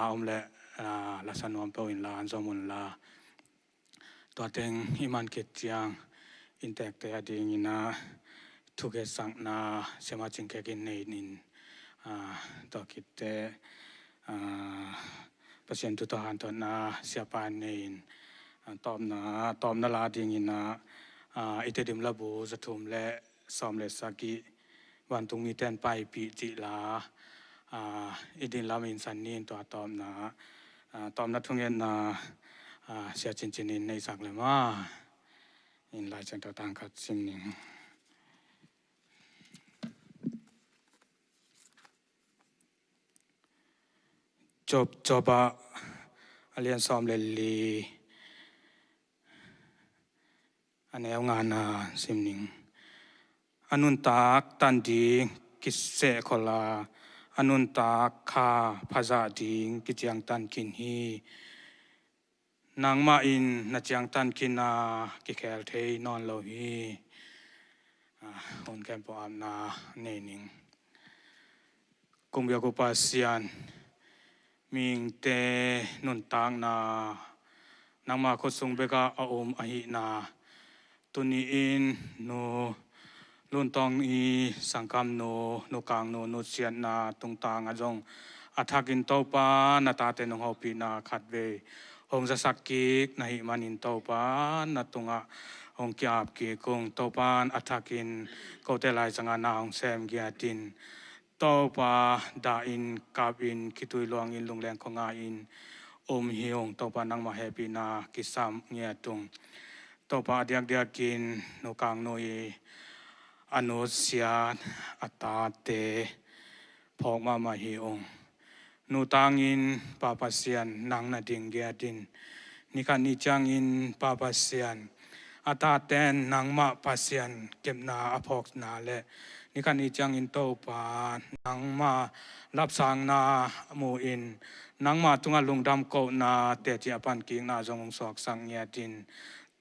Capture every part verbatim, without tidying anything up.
a om leh, ah, lasa nuam peuh in la an zom un la. Tua teng i man khit ciang inntekte a dingin ah thuketsakna siama Cing Kek in nei in, ah, tua khit teh, ah, Pasian thu tawh hanthotna siapa in nei in, ah, tawpna, tawpna la dingin ah, ah, i Tedim labu za thum le sawm le sagih, Vantung Mite in Paipih cih la, ah, i din lam in san ni in tua tawpna, ah, tawpna thungetna, ah, Sia Cin Cin in neihsak le maw. In Lai Siangtho tang khat sim ning. Job, Job ah a lian sawm le li, a neu ngana sim ning. A nuntak tan ding kisehkhol a, a nuntak kha phazah ding kiciangtan khin hi. Nangmah in na ciangtan khin a, kikhel thei nawn lo hi. Ah, hun khempeuh apna nei ning. Kumpiak uh Pasian, mihingte nuntakna nangma khut sung bekah a om ahihna, tuni-in Nu Lun Tawng i sangkam nu, Nu Kang Nu nutsiatna tungtang ah zong a thakin Topa na tate nong hopihna khatvei hong zasak kik na hih manin Topa na tungah hong ki-ap kik ung. Topa in a thakin kote laizangah na hong sem ngiat in, Topa dah in, kap in, khitui luang in, lungleng khuangai in um hi ung. Topa nangmah hehpihna kisam ngiat ung. Topa a diakdiakin Nu Kang Nu i a nutsiat a tate phawk mahmah hi ung. Nu Tang in Pa Pasian nang na ding ngiat in, nikhat ni ciangin Pa Pasian a taten nangmah Pasian kepna a phawkna le nikhat ni ciangin Topa nangmah lapsangna mu in, nangmah tungah lungdam kohna teci a pankikna zong hong suaksak ngiat in,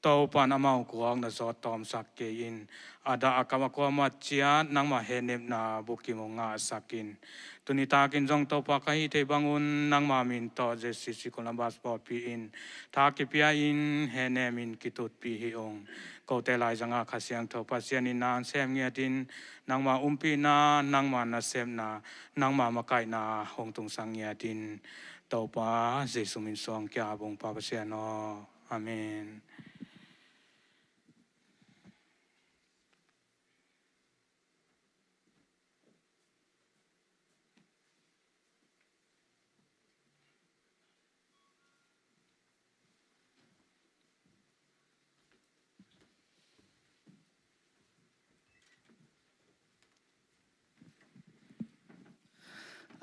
Topa in amau guak na zawt tawmsak kei in, a dah a kap a kuamah ciat nangmah hehnepna bukim hong ngahsak in, tuni takin zong Topa ka hih theih bangun nangmah min tawh J C C Columbus pawlpi in tha kipia in hehnem in kitutpih hi ung. Kote laizangah Kha Siangtho Pasian in na hong sem ngiat in, nangmah umpihna, nangmah nasepna, nangmah makaihna hong tungsak ngiat in, Topa Jesu min suang ki-ap ung Pa Pasian aw. Amen.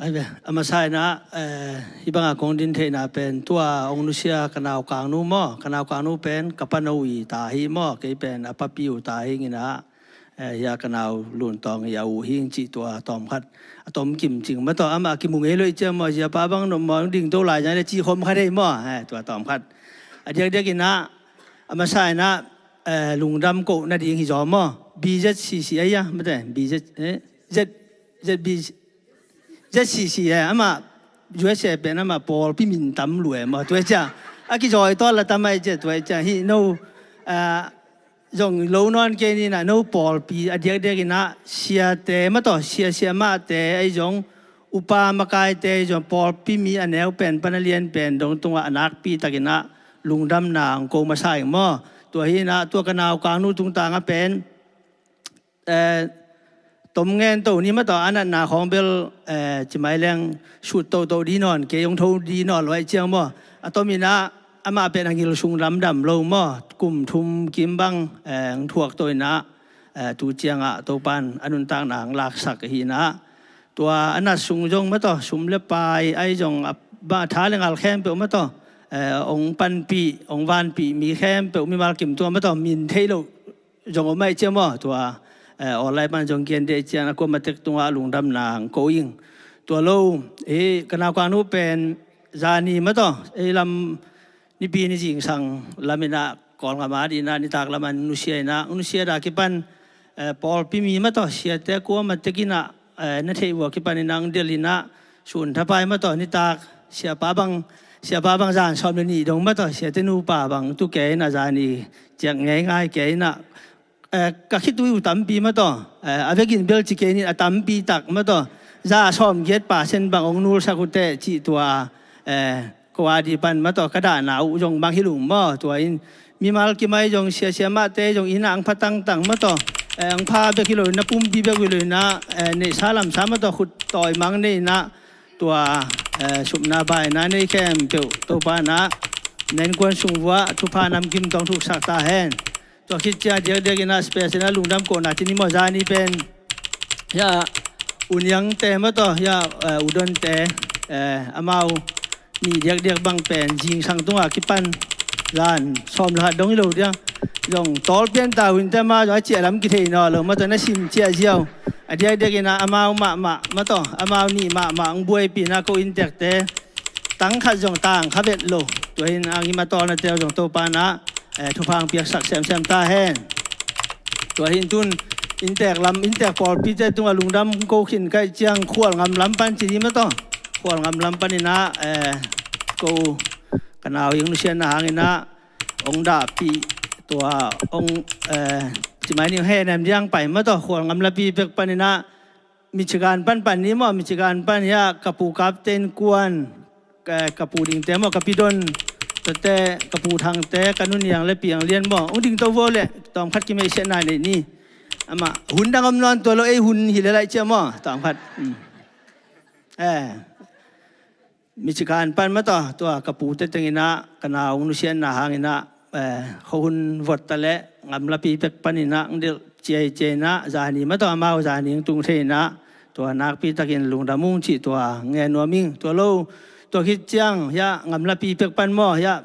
Ai ve, a masa in ah, eh, hih bangah kong din theihna pen tua hong nusia ka nau Kang Nu maw, ka nau Kang Nu pen ka pano uh i ta hi maw, kei pen a papi uh ta hi ing in ah, eh, hih a ka nau Lun Tawng i a u hi ing cih tua tawmkhat a tom kim cing maw, tua amah a kimu ngei lo i ciang maw, zia pa bang no maw, ding to lai zang le cih khom khat hei maw, eh, tua tawmkhat. A diakdiak in ah, a masa in ah, eh, lungdam koh nading hi zaw maw? B Z C C a, mate, B Z, eh, Z, Z B, Z C C a, amah U S A pen amah pawlpi min tam lua maw? Tua hi ciang a kizawi tawh la tam a hi ciang, tua hi ciang hih no, ah, zong lo nawn kei ni in ah, no pawlpi a diakdiak in ah siate maw, tua sia siamahte ahi zong, upa makaite ahi zong, pawlpi mi a neu pen pan a lian pen dong tungah a nakpi takin ah lungdamna hong ko masa ing maw. Tua hi in ah tua ka nau Kang Nu tungtang ah pen, eh, tom ngen to ni maw, tua a natna khawng bel, eh, ci mai leng sut toto di nawn kei, hong tho di nawn lo ahih ciang maw. A tom in ah amah pen a ngil sung lamdam lo maw, kum thum kim bang, eh, hong thuak to in ah, eh, tu ciangah Topa in a nuntakna hong laksak ahi in ah, tua a nat sung zong maw, tua sum le pai ahi zong a ba tha le ngal khempeuh maw, tua, eh, hong panpih, hong vanpih mi khempeuh mimal kim tua maw, tua min theih loh zong om ahih ciang maw, tua, eh, online pan zong kian deh ciang a kuamah tek tungah lungdamna hong ko ing. Tua lo, eh, ka nau Kang Nu pen zani maw, tua ei lam nipi ni zingsang lam in ah Kawlgam a ding in ah nitak lam ah nusia in ah, nusia dah kipan, eh, pawlpi mi maw, tua siate kuamah tek in ah, eh, na theih uh a kipan in ah hong delh in ah, sun thapai maw, tua nitak Siapa bang, siapa bang zan sawm le nih dong mataw, siate nupa bang tu kei in a zani ciak ngeingai kei in a, eh, ka khitui uh tampi mataw, eh, a vekin bel ci kei in a tampi tak mataw, za sawm giat percent bang ong nulsak uh teh cih tua, eh, ko a di pan mataw, ka dahna uh zong bang hi lung maw, tua in mimal kimai zong sia sia mahte zong inn ah ang pha tangtang mataw, eh, ang pha bek hi lo in a pumpi bek hi lo in a, eh, neihsa lamsa mataw khut tawi mang nei in a, tua, eh, supna baina nei khempeuh Topa in a, na innkuan sung vuah thupha namkim tawng thuksak ta hen. Tua khit ciang diakdiak in a special in a lungdam kohna ci ni maw, zani pen hia U Niangte mataw, hia, eh, U Donte, eh, amau nih diakdiak bang pen zingsang tungah kipan zan sawm le khat dong hi lo diang zong tawl pian ta uh in teh, amau zong a ciah lam kithei nawn lo mataw, na sim ciah ziau. A diakdiak in a amau mahmah mataw, amau nih mahmah ang buaipi in a ko inntekte tang khat zong tang kha vet lo. Tua hi in a ngim a tawlnate uh zong Topa in a, eh, thupha ang piaksak semsem ta hen. Tua hi in tun inntek lam, inntek pawlpite tungah lungdam ko khin ka hih ciang Khualngam lam pan ci ni mataw, Khualngam lam pan in a, eh, ko ka nau ing nusiatna hang in a ong dahpih, tua ong, eh, ci mai ning, henem diang pai mataw, Khualngam lapi pek pan in a Michigan pan pan ni maw, Michigan pan hia ka pu Kapten Kuan, ka, ka pu Dingte maw, ka pi Don, tuate ka pu Thangte, ka nu Niang le Piang Lian maw, ong ding to vo le, tawmkhat kimeihsiatna nei ni. Amah hun dang om nawn tua lo, ei hun hi le lai cia maw, tawmkhat. Hmm. Eh. Michigan pan mataw, tua ka pute teng in a, ka nau nusiatna hang in a, eh, khuahun vot ta le, ngam lapi pek pan in a, ang delh ciaicia in a, zani mataw, amau zani ang tung thei in a, tua nakpi takin lungdam ung cih tua ngen nuam ing, tua lo, tua khit ciang, hia, ngam lapi pek pan maw, hia,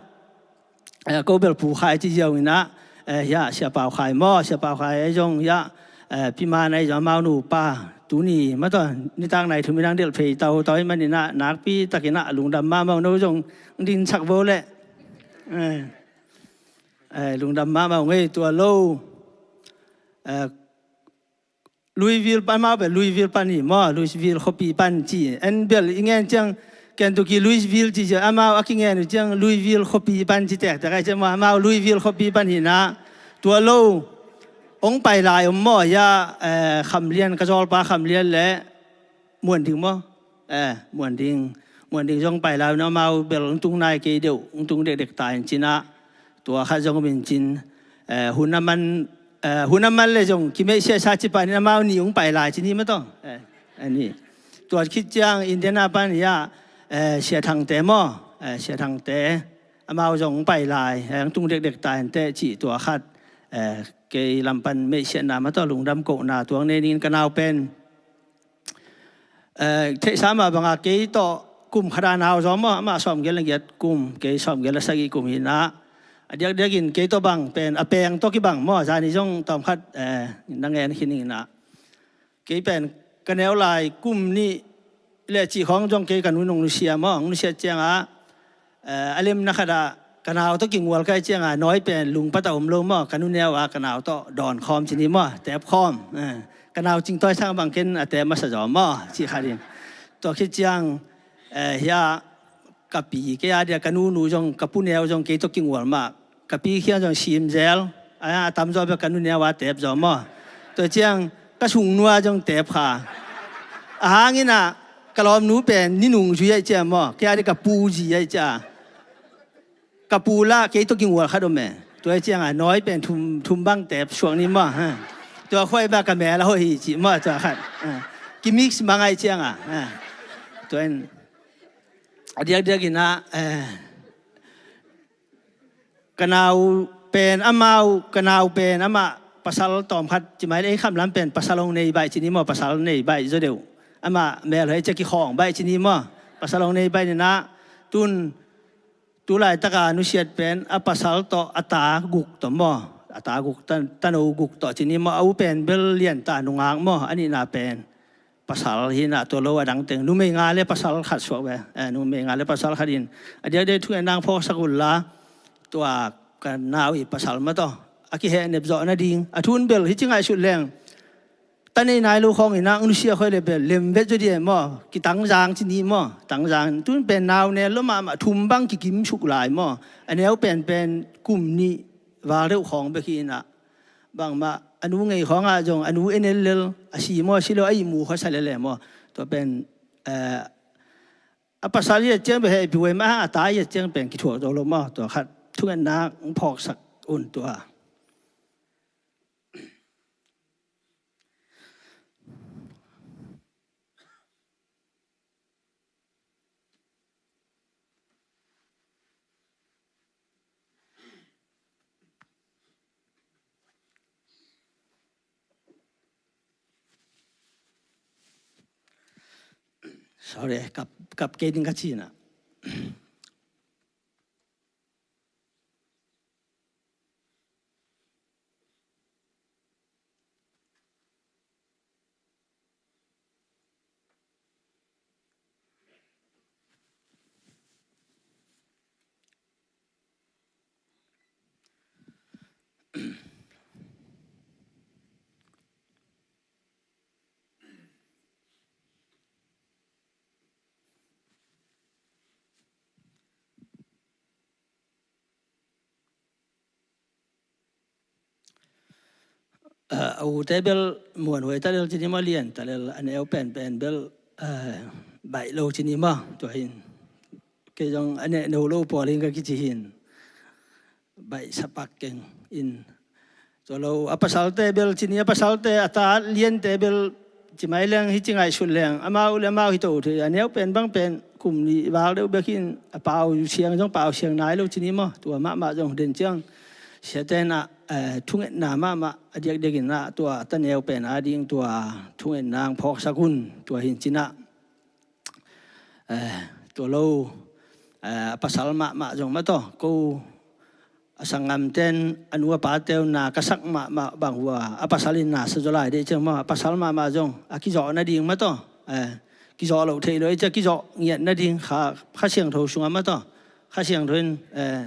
eh, ko bel Pu Khai ci ziau in a, eh, hia, Sia Pau Khai maw, Sia Pau Khai ahi zong, hia, eh, Pi Man ahi zong amau nupa, tuni mataw, nitak nai thum in ang delh phei tautau ahih man in a, nakpi takin a lungdam mahmah ung, no zong dingsak vo le. Eh, eh, lungdam mahmah ung ei, tua lo. Eh, Louisville pan, amau bel Louisville pan hi maw, Louisville khuapi pan ci. En bel i ngen ciang Kentucky Louisville ci ciang, amau a kingen uh ciang Louisville khuapi pan ci tektek ahi ciang maw, amau Louisville khuapi pan hi in a, tua lo. Ong pai lai om maw, hia, eh, Kham Lian, ka zawlpa Kham Lian le Muan Ding maw. Eh, Muan Ding, Muan Ding zong pai lai om, amau bel ong tung nai kei deuh, ong tung dekdek ta in ci in a, tua khat zong om in cin, eh, hun a man, eh, hun a man le zong kimeihsiatsa ci pan in amau nih ong pai lai ci ni mataw. Eh, a nih. Tua khit ciang Indiana pan hia, eh, Sia Thangte maw, eh, Sia Thangte, amau zong ong pai lai, eh, ong tung dekdek ta in teh cih tua khat, eh, kei lam pan meihsiatna mataw, lungdam kohna tuang nei ning, ka nau pen. Eh, theihsa mah banga kei tawh kum khat a nau zaw maw, amah sawmgiat le giat kum, kei sawmgiat le sagih kum hi in a. A diakdiakin kei tawh bang pen, a peng tawh kibang maw, zani zong tawmkhat, eh, na ngen khin ing in a. Kei pen ka neu lai kum nih le cih khawng zong kei ka nu nong nusia maw, hong nusiat ciang a, eh, a lemna khat ah ka nau tawh kingual ka hih ciang a, nawi pen lungpat a om lo maw, ka nu neu a ka nau tawh dawn khawm ci ni maw, tep khawm. Eh, ka nau Cing Tawi Sang bang ken a tep masa zaw maw, cih khat in. Tua khit ciang, eh, hia ka pi, kei a dia ka nunu zong, ka pu neu zong kei tawh kingual mah. Ka pi khiang zong sim zel, a, a tamzaw bek ka nu neu a tep zaw maw. Tua ciang ka sung nua zong tep kha. A hang in a ka lawmnu pen ni nung zui ahih ciang maw, kei a dia ka pu zi ahih ciang. Ka pu lah kei tawh kingual khat om e. Tua ahih ciang a nawi pen thum, thum bang tep suak ni maw, ha. Tua khuai bek ka mel a hoih hi cih maw, tua khat. Ha. Kimix mang ahih ciang a, ha. Tua in a diakdiak in a, eh, ka nau pen amau, ka nau pen amah pasal tawmkhat ci mai le, ei khamlam pen pasal hong nei baih ci ni maw, pasal nei baih zaw deuh. Amah melhoih cia kikhawng baih ci ni maw, pasal hong nei baih ni in a, tun, tu laitaka nusiat pen a pasal tawh a ta guk tawh maw, a ta guk, ta, tano guk tawh ci ni maw, a u pen bel lian ta nungak maw, a nihna pen pasal hi in a, tua lo a dang teng numei nga le pasal khat suak ve. Eh, numei nga le pasal khat in a diakdiak thu en dang phawksak un la, tua ka nau i pasal mataw a kihehnep zawh nading a thu in bel hi ci ngaihsut leng. ta nei nai lo khawng in ah nusia khoi le bel lem vet zaw dih maw. Kitangzang ci ni maw. Tangzang tun pen nau nel lo mahmah, thum bang kikimsuk lai maw. A neu penpen kum nih val deuh khawng bek hi in ah, bangmah a nu ngei khawngah zong a nu en el lel, a si maw a si lo a ihmu khuasa lel e maw. Tua pen, eh, a pasal i et ciang bek hehpih huai mah a, a ta i et ciang pen kithuak zo lo maw. Tua khat thungetna phawksak un tua. Sorry, kap, kap kei ding ka ci na. A ute bel muanhuai ta lel ci ni maw, lian ta lel, a neu penpen bel, eh, baih lo ci ni maw. Tua hin kei zong a neh no lo pawl hin ka kici hin baih sapak keng in. Tua lo a pasalte bel ci ni, a pasalte a ta liante bel ci mai leng hi ci ngaihsut leng amau le amau hi to thei. A neu pen bang pen kum nih val deuh bek in a pau siang zong pau siang nai lo ci ni maw. Tua mahmah zong den ciang siate in ah, eh, thungetna mahmah a diakdiak in ah tua ta neu pen a ding tua thungetna ang phawksak un. Tua hin ci na. Eh, tua lo, eh, a pasal mahmah zong mah tawh ko a sanggamten a nu a pate uh na ka sak mahmah bang uh a, a pasal in na sa zaw lai dih ciang maw. A pasal mahmah zong a kizawh nading mah tawh, eh, kizawh loh theih lo i cia kizawh ngiat nading Kha, Kha Siangtho sungah mah tawh, Kha Siangtho in, eh,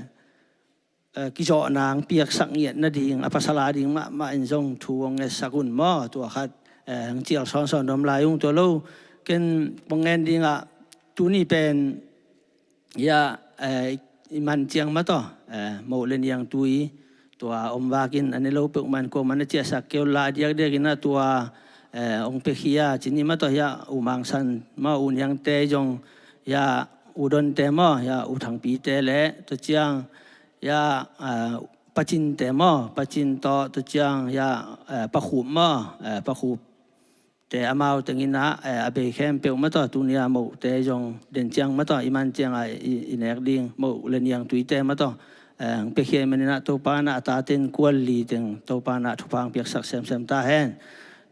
eh, kizawh nang piaksak ngiat nading a pasal a ding mahmah in zong thu hong ngetsak un maw. Tua khat, eh, hong cial sawnsawn dom lai ung. Tua lo ken hong ngen dingah tuni pen ya, eh, i man ciang mah tawh, eh, moh le niang tui tua om vakin a ne lo peuh man ko man a ciahsak keu la a diakdiak in ah tua, eh, hong piakhia ci ni mah tawh ya U Mang San maw, U Niangte zong ya U Donte maw, ya U Thangpite le tua ciang ya, eh, Pa Cinte maw, Pa Cin tawh tua ciang ya, eh, Pa Khup maw, eh, Pa Khup te amau teng in ah, eh, a bei khempeuh mah tawh, tuni a mohte zong den ciang mah tawh, i man ciang a i, i nek ding moh le niang tuite mah tawh, eh, hong piakhia man in ah Topa in ah a tate in kual li teng Topa in ah thupha hong piaksak semsem ta hen.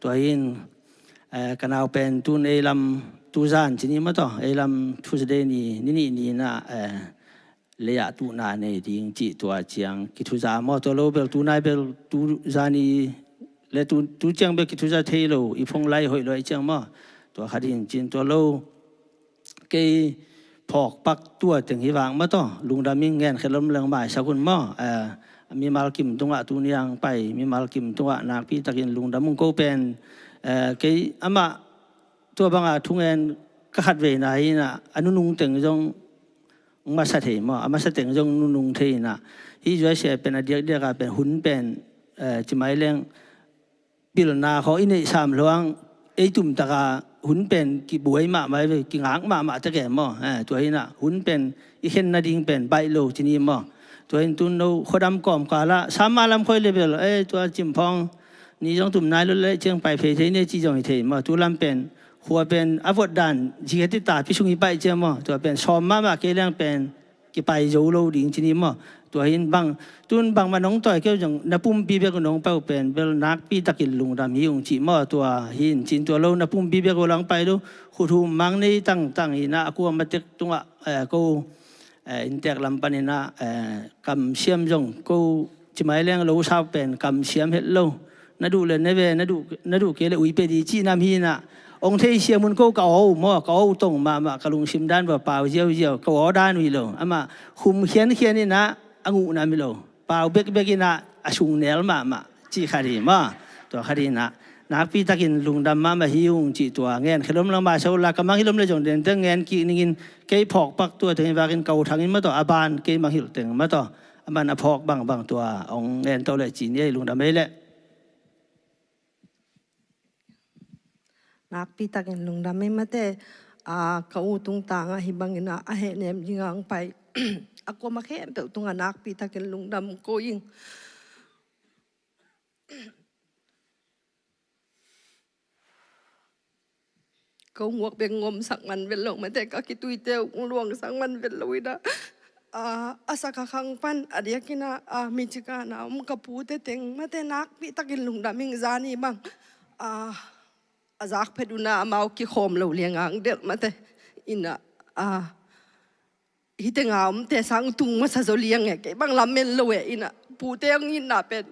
Tua hin, eh, ka nau pen tun ei lam tuzan ci ni mah tawh, ei lam Tuesday ni, ni nih ni in ah, eh, lei-ah tuhna nei ding cih tua ciang kithuza maw. Tua lo bel tunai bel tuza ni le tu, tu ciang bel kithuza thei lo, i phone lai hoih lo ahih ciang maw. Tua khat in cin tua lo kei phawk pak tua teng hi vang mah tawh, lungdam in ngen khe lom leng maisak un maw. Eh, mimal kim tungah tuni ang pai, mimal kim tungah nakpi takin lungdam ung ko pen, eh, kei amah tua banga thungen ka khat veina hi in ah, a nunung teng zong masa thei maw, a masa teng zong nunung thei in ah. Hih zuaisia pen a diakdiak a pen hun pen, eh, ci mai leng pilna khawng i neih sam luang ei tumtaka hun pen kibuai mahmah ve, kingak mahmah tek e maw. Eh, tua hi in ah hun pen i khen nading pen baih lo ci ni maw. Tua hin tun no khuadam kawmkal ah sam mah lam khoi le bel, eh, tua Cimphawng ni zong tum nai lo le ciang pai phei thei ne ci zong hi thei maw. Tu lam pen khua pen a vot dan zikhet i tapi sung i paih ciang maw. Tua pen sawm mahmah kei leng pen kipai zo lo ding ci ni maw. Tua hin bang, tun bangmah nong tawi keu zong na pumpi bek nong pai uh pen bel nakpi takin lungdam hi ung cih maw. Tua hin cin tua lo na pumpi bek uh lang pai lo, khuthum mang nei tangtang hi in ah a kuamah tek tungah, eh, ko, eh, inntek lam panin ah, eh, kamsiam zong ko ci mai leng lo sau pen kamsiam het lo. Na duh le ne ve, na duh, na duh kei le ui pe di cih nam hi in ah. Ong thei siam un ko ka aw uh maw, ka aw uh tong mahmah, ka lungsim dan va pau ziauziau, ka aw dan uh hi lo. Amah khum khiankhian in ah a nguh nam hi lo. Pau bekbek in ah a sung nel mahmah cih khat hi maw. Tua khat hi in ah Nakpi takin lungdam mahmah hi ung cih tua ngen khelom lang mah, so la ka mang hilom le zong denteng ngen kik ningin, kei phawk pak tua teng vakin ka u Thangin mah tawh, a ban kei mang hilh teng mah tawh, a man a phawk bangbang tua hong ngen to le ci ni ei, lungdam ei leh. Nakpi takin lungdam ei mate, a, ka u tungtang ah hih bangin a, a hehnem ding a hong pai a kuama khempeuh tungah nakpi takin lungdam ko ing. Ka u nguak bek ngom sak man vet lo mate, ka kituite uh luang sak man vet lo in a, a, a sak a khang pan a diakin a, a, Michigan a om ka pute teng mate, nakpi takin lungdam ing. Zani bang, a, a zak phet un a amau kikhawm lo liang ang delh mate in a, a, hih teng a omte sang tung masa zaw liang e, kei bang lamen lo e in a, pute hong itna pen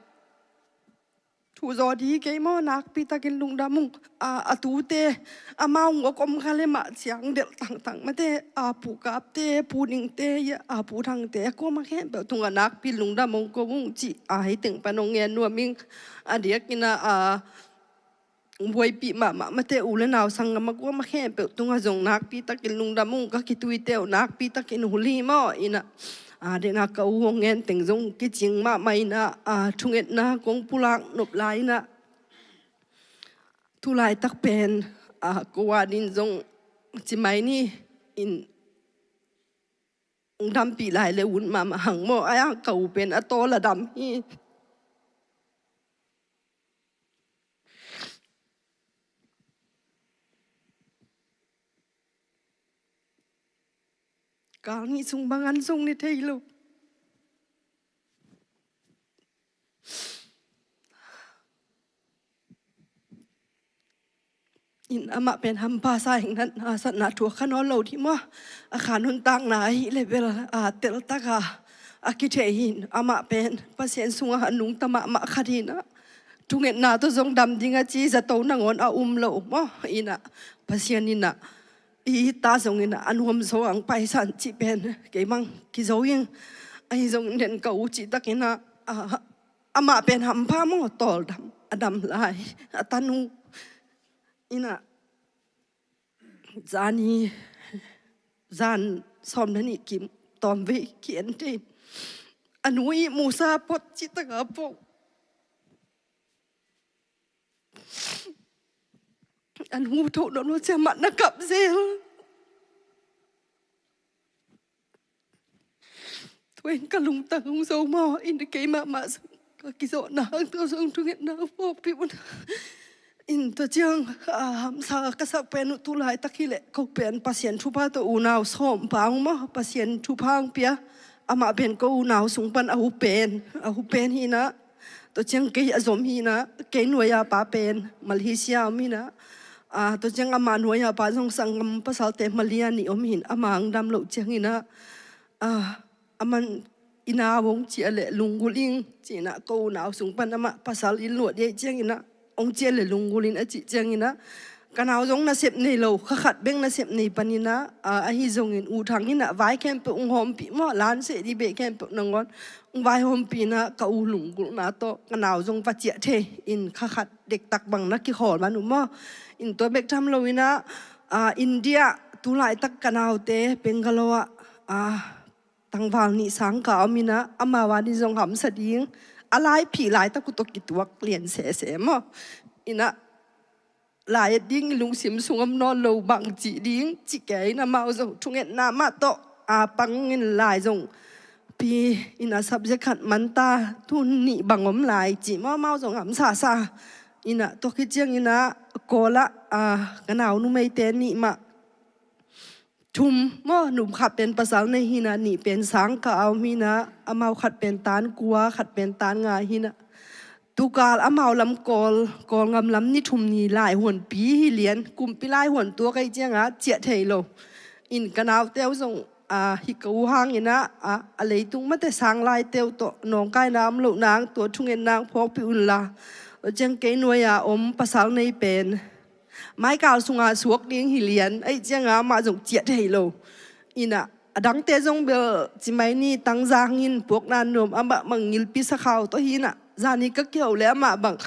thu zaw di kei maw, nakpi takin lungdam ung. A, a tute amau nguak om kha le mah ciang delh tangtang mate, a, Pu Kapte, Pu Ningte, a, Pu Thangte, a kuama khempeuh tungah nakpi lungdam hong ko ung cih, a, hih teng pan hong ngen nuam ing. A diakin a, a, buaipih mahmah mate, u le nau sanggam a kuama khempeuh tungah zong nakpi takin lungdam ung. Ka kituite uh nakpi takin hul hi maw in a, a, den a ka u hong ngen teng zong kicing mahmah in a, a, thungetna kong pulak nop lai in a, tu laitak pen, a, ko a din zong ci mai ni in, hong dampih lai le un mahmah hang maw, a, ka u pen a tawl a dam hi. Kal nih sung bang an sung ni thei lo. In amah pen hampha sa hing natna satna thu a kha nawn lo dih maw. A kha nuntakna ahih leh bel, a, teltak a, a kithei hi in, amah pen Pasian sungah a nungta mahmah khat hi in a, thungetna tawh zong dam ding a ci zato nangawn a um lo maw. In a, Pasian in a, i it ta zongin a, a nuam zaw ang paisan cih pen kei bang kizo ing. Ahi zongin den ka u cih takin a, a, amah pen hampha maw, tawl dam, a dam lai, a tanu in a, zani, zan sawm le nih kim tawmvei ki-en thei. A nu i musa pot cih tak a pawh, a nu tho nawn lo ciang mah na kap zel. Tua in ka lungtang hong zo maw, in kei mahmah zong ka kizawhna hang tua zong thungetna phawkpih un. In tua ciang, a, hamsa ka sak pen uh tu laitak hi leh ko pen Pasian thupha tawh unau sawm pang maw, Pasian thupha hong pia. Amah pen ko unau sung pan a hu pen, a hu pen hi in a. Tua ciang kei a zom hi in a, kei nuai-a pa pen Malaysia om hi in a. A, tua ciang ama nuai-a pa zong sanggam pasalte Malaysia nih om hi in, ama hong dam loh ciangin a, a, aman i nau hong ciah leh lunggulh ing ci in a, ko unau sung pan amah pasal inn luah dih ciangin a, hong ciah leh lunggulh in a cih ciangin a, ka nau zong nasep nei lo, kha khat bek nasep nei panin a, a, ahi zongin U Thang in a vai khempeuh hong hawmpih maw, lanseh dih beh khempeuh nangawn hong vai hawmpih in a, ka u lunggulhna tawh ka nau zong va ciah thei in, kha khat dektak bang na kikhawl man uh maw. In tua bek tham lo in a, a, India tu laitak ka naute Bangalore ah, a, tangval nih sang ka om in a, amau a ding zong hamsa ding. A laiphih laitak uh tawh kituak lian sese maw. In a, lai et ding i lungsim sung om nawn lo, bang cih ding cih kei in amau zong thungetna mah tawh, a, pang in lai zong pi in a subject khat man ta, tun nih bang om lai cih maw, amau zong hamsa sa. In a, tua khit ciangin a, Kawl ah, a, ka nau numeite nih mah thum maw, nu khat pen pasal nei hi in a, nih pen sang ka om hi in a, amau khat pen tan kua, khat pen tan nga hi in a. Tukal amau lam Kawl, Kawlgam lam ni thum ni laihuanpi hi lian, kumpi laihuan tuak ahih ciangin a ciah thei lo. In ka naute uh zong, a, hih ka u hangin a, a, a leitung mate sang laite uh tawh nawngkaina om loh nang, tua thungetna hong phawkpih un la. Tua ciang kei nuai-a om pasal nei pen maikal sunga suak ding hi lian, ahih ciangin amah zong ciah thei lo. In a, a dangte zong bel ci mai ni, tangzang in puakna nuam, amah bang ngilpi sakhau tawh hi in a, zani ka kiho leh amah bang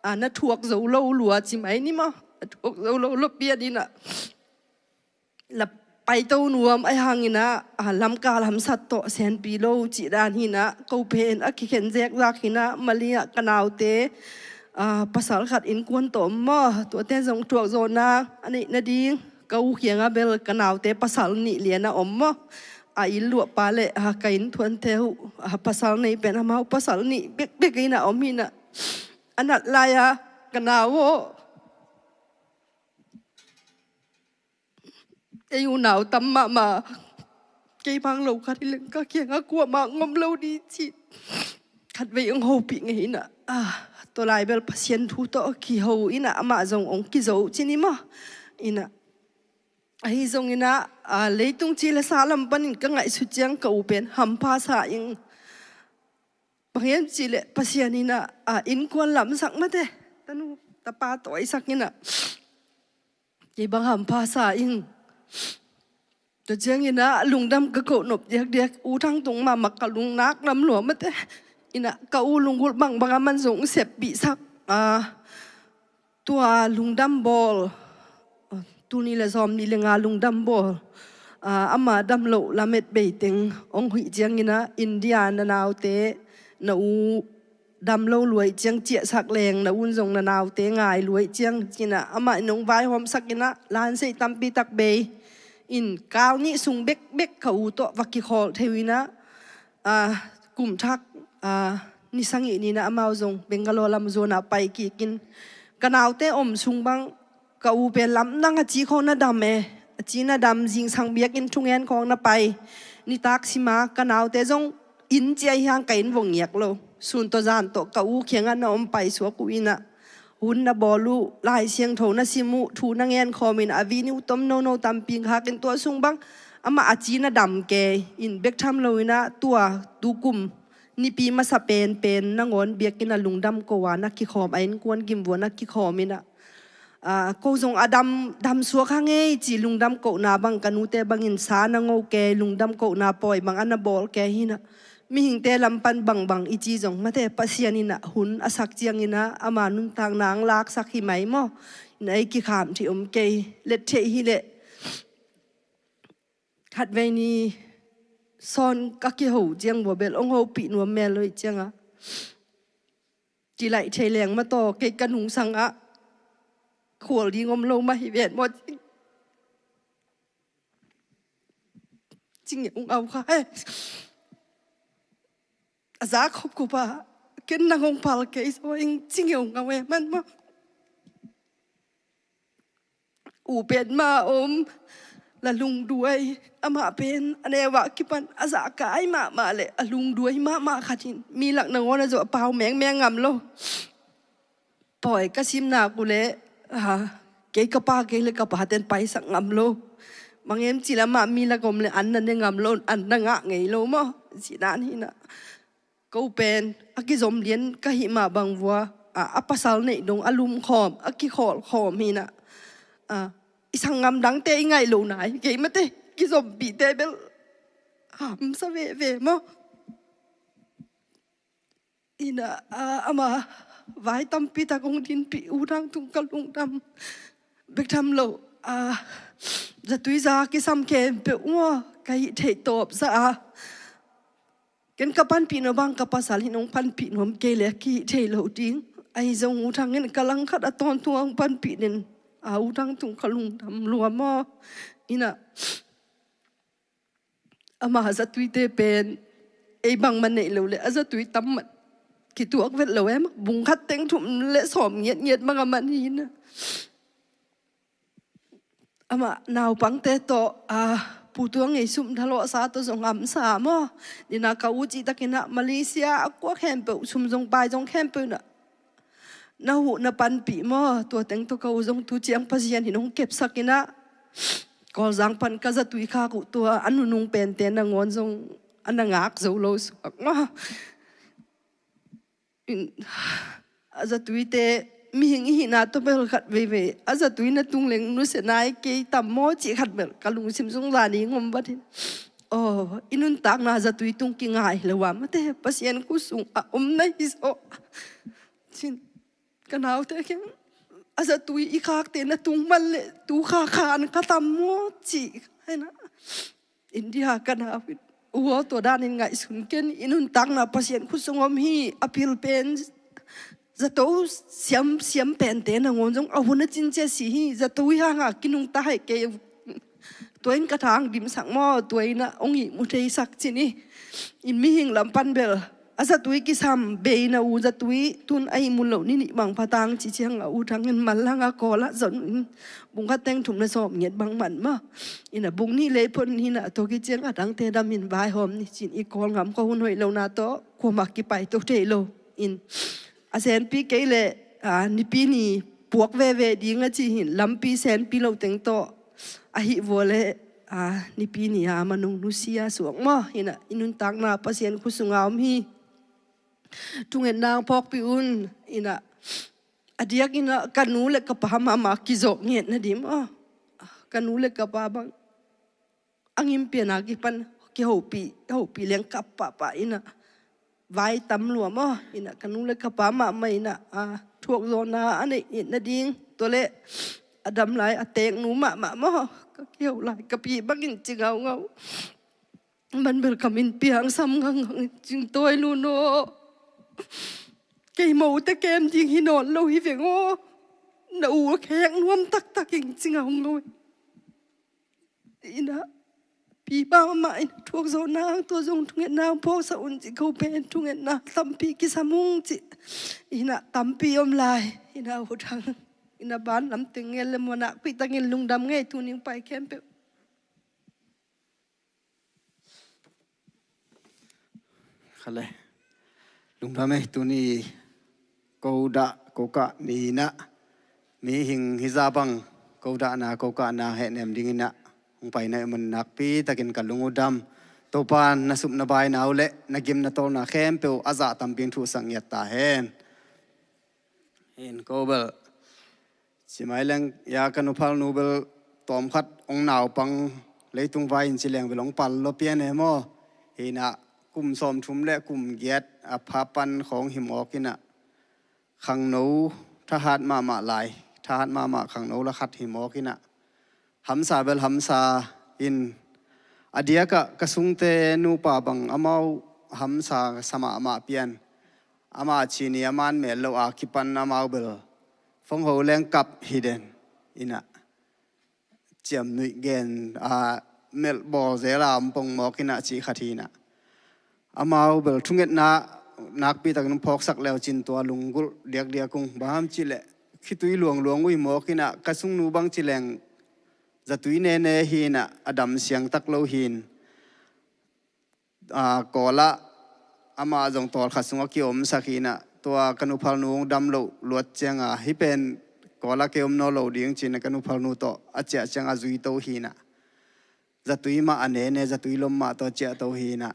a, na thuak zo lo lua ci mai ni maw. Na thuak zo lo lua pian in ah, la paito nuam ahih hangin ah, a, Lamka lamsat tawh senpi lo cih dan hi in ah, ko pen a kikhen zekzak hi in ah, Mali ah ka naute, a, pasal khat innkuan tawh om maw, tuate zong thuakzawhna a neih nading ka u kiangah bel ka naute pasal nih lian a om maw. A inn luahpa le, a, ka innthuante uh, a, pasal nei pen amau pasal nih bekbek in ah om hi in ah, a nat lai-a ka nau aw, ei unau tam mahmah, kei bang lo khat hi leng ka kiangah kuamah ngom lo ding ci. Khatvei hong hopih ngei in ah, a, tua lai bel Pasian thu tawh kiho in ah, amah zong hong kizo ci ni maw. In ah, ahi zongin ah, a, leitung ci le sa lam panin ka ngaihsut ciang ka u pen hampha sa ing. Bang hiam cih leh Pasian in ah, a, innkuan lamsak mate, tanu tapa tawisak in ah, kei bang hampha sa ing. Tua ciangin ah lungdam ka koh nop diakdiak, U Thang tung mahmah ka lungnak lam lua mate. In ah ka u lunggulh bangbang a man zong seppihsak, a, tua lungdam bawl, tuni le zawm nih le nga lungdam bawl, a, ama dam loh lamet bei teng hong huih ciangin ah, India na naute, na u dam lo lua ih ciang ciahsak leng, na u in zong na naute ngai lua ih ciang ci-in ah, amah in hong vaihawmsak in ah, lanseih tampi tak bei in, kal nih sung bekbek ka u tawh va kikhawl thei uh in ah, a, kum thak, a, ni sagih ni-in ah amau zong Bangalore lam zuan ah pai kik in, ka naute om sung bang ka u pen lamdang a ci khawng na dam e, a ci na dam, zingsang biakinn thungen khawng na pai. Nitak sim a ka naute zong inn ciah hiang ka inn vong ngiak lo. Sun tawh zan tawh ka u kiangah na om paisuak uh in ah, hun na bawl uh, Lai Siangtho na sim uh, thu na ngen khawm in, a vini uh tom nono tampi khak in, tua sung bang amah a ci na dam kei in, bek tham lo in ah tua tukum Nipi masa penpen nangawn biakinn a lungdam ko a na kikhawm, a innkuan gim vua na kikhawm in ah, a, ko zong a dam, dam suak hang ei ci lungdam kohna bang, ka nute bangin sa na ngo kei, lungdam kohna pawi bang a na bawl kei hi in ah, mihingte lam pan bangbang i ci zong mate, Pasian in ah hun a sak ciangin ah ama nuntakna hong laksak hi mai maw. In ah ei kikham thei om kei, let thei hi leh. Khatvei ni sawn ka kiho ciang vua bel hong hopih nuam mel lo ih ciangah, kilaih thei leng mataw, kei ka nungsang ah khual ding om lo mah hi ven maw, ci ngeu ngau kha e. A za khop khop a, ken nang hong phal kei zaw ing, ci ngeu ngau e man maw. U pen mah om, la lungduai, amah pen a neu ah kipan a za kai mahmah le a lungduai mahmah khat hi in, mi lak nangawn a zawh a pau mengmeng ngam lo. Pawi ka sim nak uh leh, a, kei ka pa kei le ka pa ten paisak ngam lo. Bang hiam cih leh amah mi lak om le an na ne ngam lo, an na ngah ngei lo maw, ci dan hi in ah. Ko pen a kizom lian ka hih mah bang vua, a, a pasal neih dong a lum khawm, a kikhawl khawm hi in ah, a, i sanggam dangte i ngaih lo nai kei mate, kizompihte bel hamsa veve maw. In ah, a, ama vai tampi tak hong dinpih U Thang tung ka lungdam bek tham lo, a, zatui za kisam khempeuh maw, ka hih theih tawp za a, ken ka panpih nuam bang ka pasal in hong panpih nuam kei leh kihih thei lo ding. Ahi zong U Thang in ka langkhat a tawntung hong panpih den, a, U Thang tung ka lungdam lua maw. In ah, ama zatuite pen ei bangmah neih lo leh a zatui tam mah kituak vet lo em, bung khat teng thum le sawm ngiatngiat bang a man hi in ah. Amah naupangte tawh, a, Pu Tuang Ngei Sum Thalawhsa tawh zong hamsa maw. Ni-in ah ka u cih takin ah Malaysia a kua khempeuh, sum zong pai zong khempeuh in ah na huh na panpih maw. Tua teng tawh ka u zong tu ciang Pasian in hong kepsak in ah, Kawlzang pan ka zatui khak uh tua a nunung pente nangawn zong a na ngak zo lo suak maw. In, a zatuite, mihing i hihna tawh bel khat veivei a zatui na tung leng nusia nai kei tam maw cih khat bel ka lungsim sung zan i ngom vat hi in. Aw, i nuntakna zatui tung kingai lo a mate, Pasian khut sung a om na hi zaw. Cin. Ka naute kiang, a zatui i khakte na tung man leh tu kha khan ka tam maw ci. Hena India ka nau in, u aw, tua danin ngaihsun ken, i nuntakna Pasian khut sung om hi. A pil pen zato siam, siam pente nangawn zong a hun a cin cia si hi. Zato i hanga kinungta hai kei. Tua in ka thang dimsak maw, tua in a ong ihmu theisak cin hi. In mihing lam pan bel a zatui kisam bei na u zatui tun a ihmu lo ni nih bang pha tang ci ciang a u thang in mal lang a kawl ah zon in bung khat teng thum le sawm ngiat bang man maw. In a bung nih lei phon hi na tua kiciang a dangte dam in vaihawm ni cin i kawl ngam ka hun hoih lo na tawh kuamah kipai to thei lo. In a senpi kei leh, a, nipi ni puak veve ding a ci hin lampi senpi lo teng tawh ahi vua leh, a, nipi ni a manung nusia suak maw. Hi na i nuntakna Pasian khut sunga om hi. Thungetna ang phawkpih un. Hi na a diak in a ka nu le ka pa mahmah kizawh ngiat na dim aw. Ka nu le ka pa bang a ngimpian a kipan kihopih, hopih leng kap pahpah in a vai tam lua maw. In a ka nu le ka pa mahmah in a, a, thuakzawhna a neih ngiat na ding. Tua leh a dam lai a teeknu mahmah maw. Ka kiho lai ka pi bangin ci ngaungau. Man bel ka min piang sam ngangngang in cing tawi lu naw. Kei mote kem ding hi nawn lo hi veng aw. Na u a khek nuam taktak in cing ngaungau. In a pi pa mah in thuakzawhna ang tua zong thungetna ang phawksak un ci ko pen thungetna tampi kisam ung ci. In a tampi om lai. In a u thang in a ban lam teng ngel le maw nakpih takin lungdam ngei tuning pai khempeuh. Khale. Lungdam e, tuni ko dah, ko kah ni in a, mihing hi zah bang ko dahna, ko kahna hehnem ding in a hong paina i man nakpi takin ka lung uh dam. Topa na sup na baina uh le na gim na tawlna khempeuh a zah tampi in thuhsak ngiat ta hen. Hin ko bel ci mai leng, ya ka nuphalnu bel tawm khat ong naupang leitung vai in ci leng bel ong pal lo pian e maw. Hi na kum sawmthum le kum giat a pha pan khawng hi mawk in a khangno thahat mahmah lai, thahat mahmah khangno la khat hi mawk in a hamsa bel hamsa in a diakah ka sungte nupa bang amau hamsa sa mahmah pian. Ama cini a man mel lo a kipan amau bel fongho leng kap hi den in a ciamnuih gen a melh bawl zel a om pong mawk in a cih khat hi in a amau bel thungetna nakpi takin phawksak leu cin tua lunggulh diakdiak ung. Bang ham cih leh khitui luangluang uh hi mawk in a ka sungnu bang ci leng zatui nene hi in a a dam siang tak lo hi in. A, Kawl ah amah zong tawlkhat sungah kiomsak hi in a tua ka nuphalnu hong dam loh luat ciang a hih pen Kawl ah kei om nawn lo ding ci in a ka nuphalnu tawh a ciah ciang a zui to hi in a zatui mah a nene zatui lom mah tawh a ciah to hi in a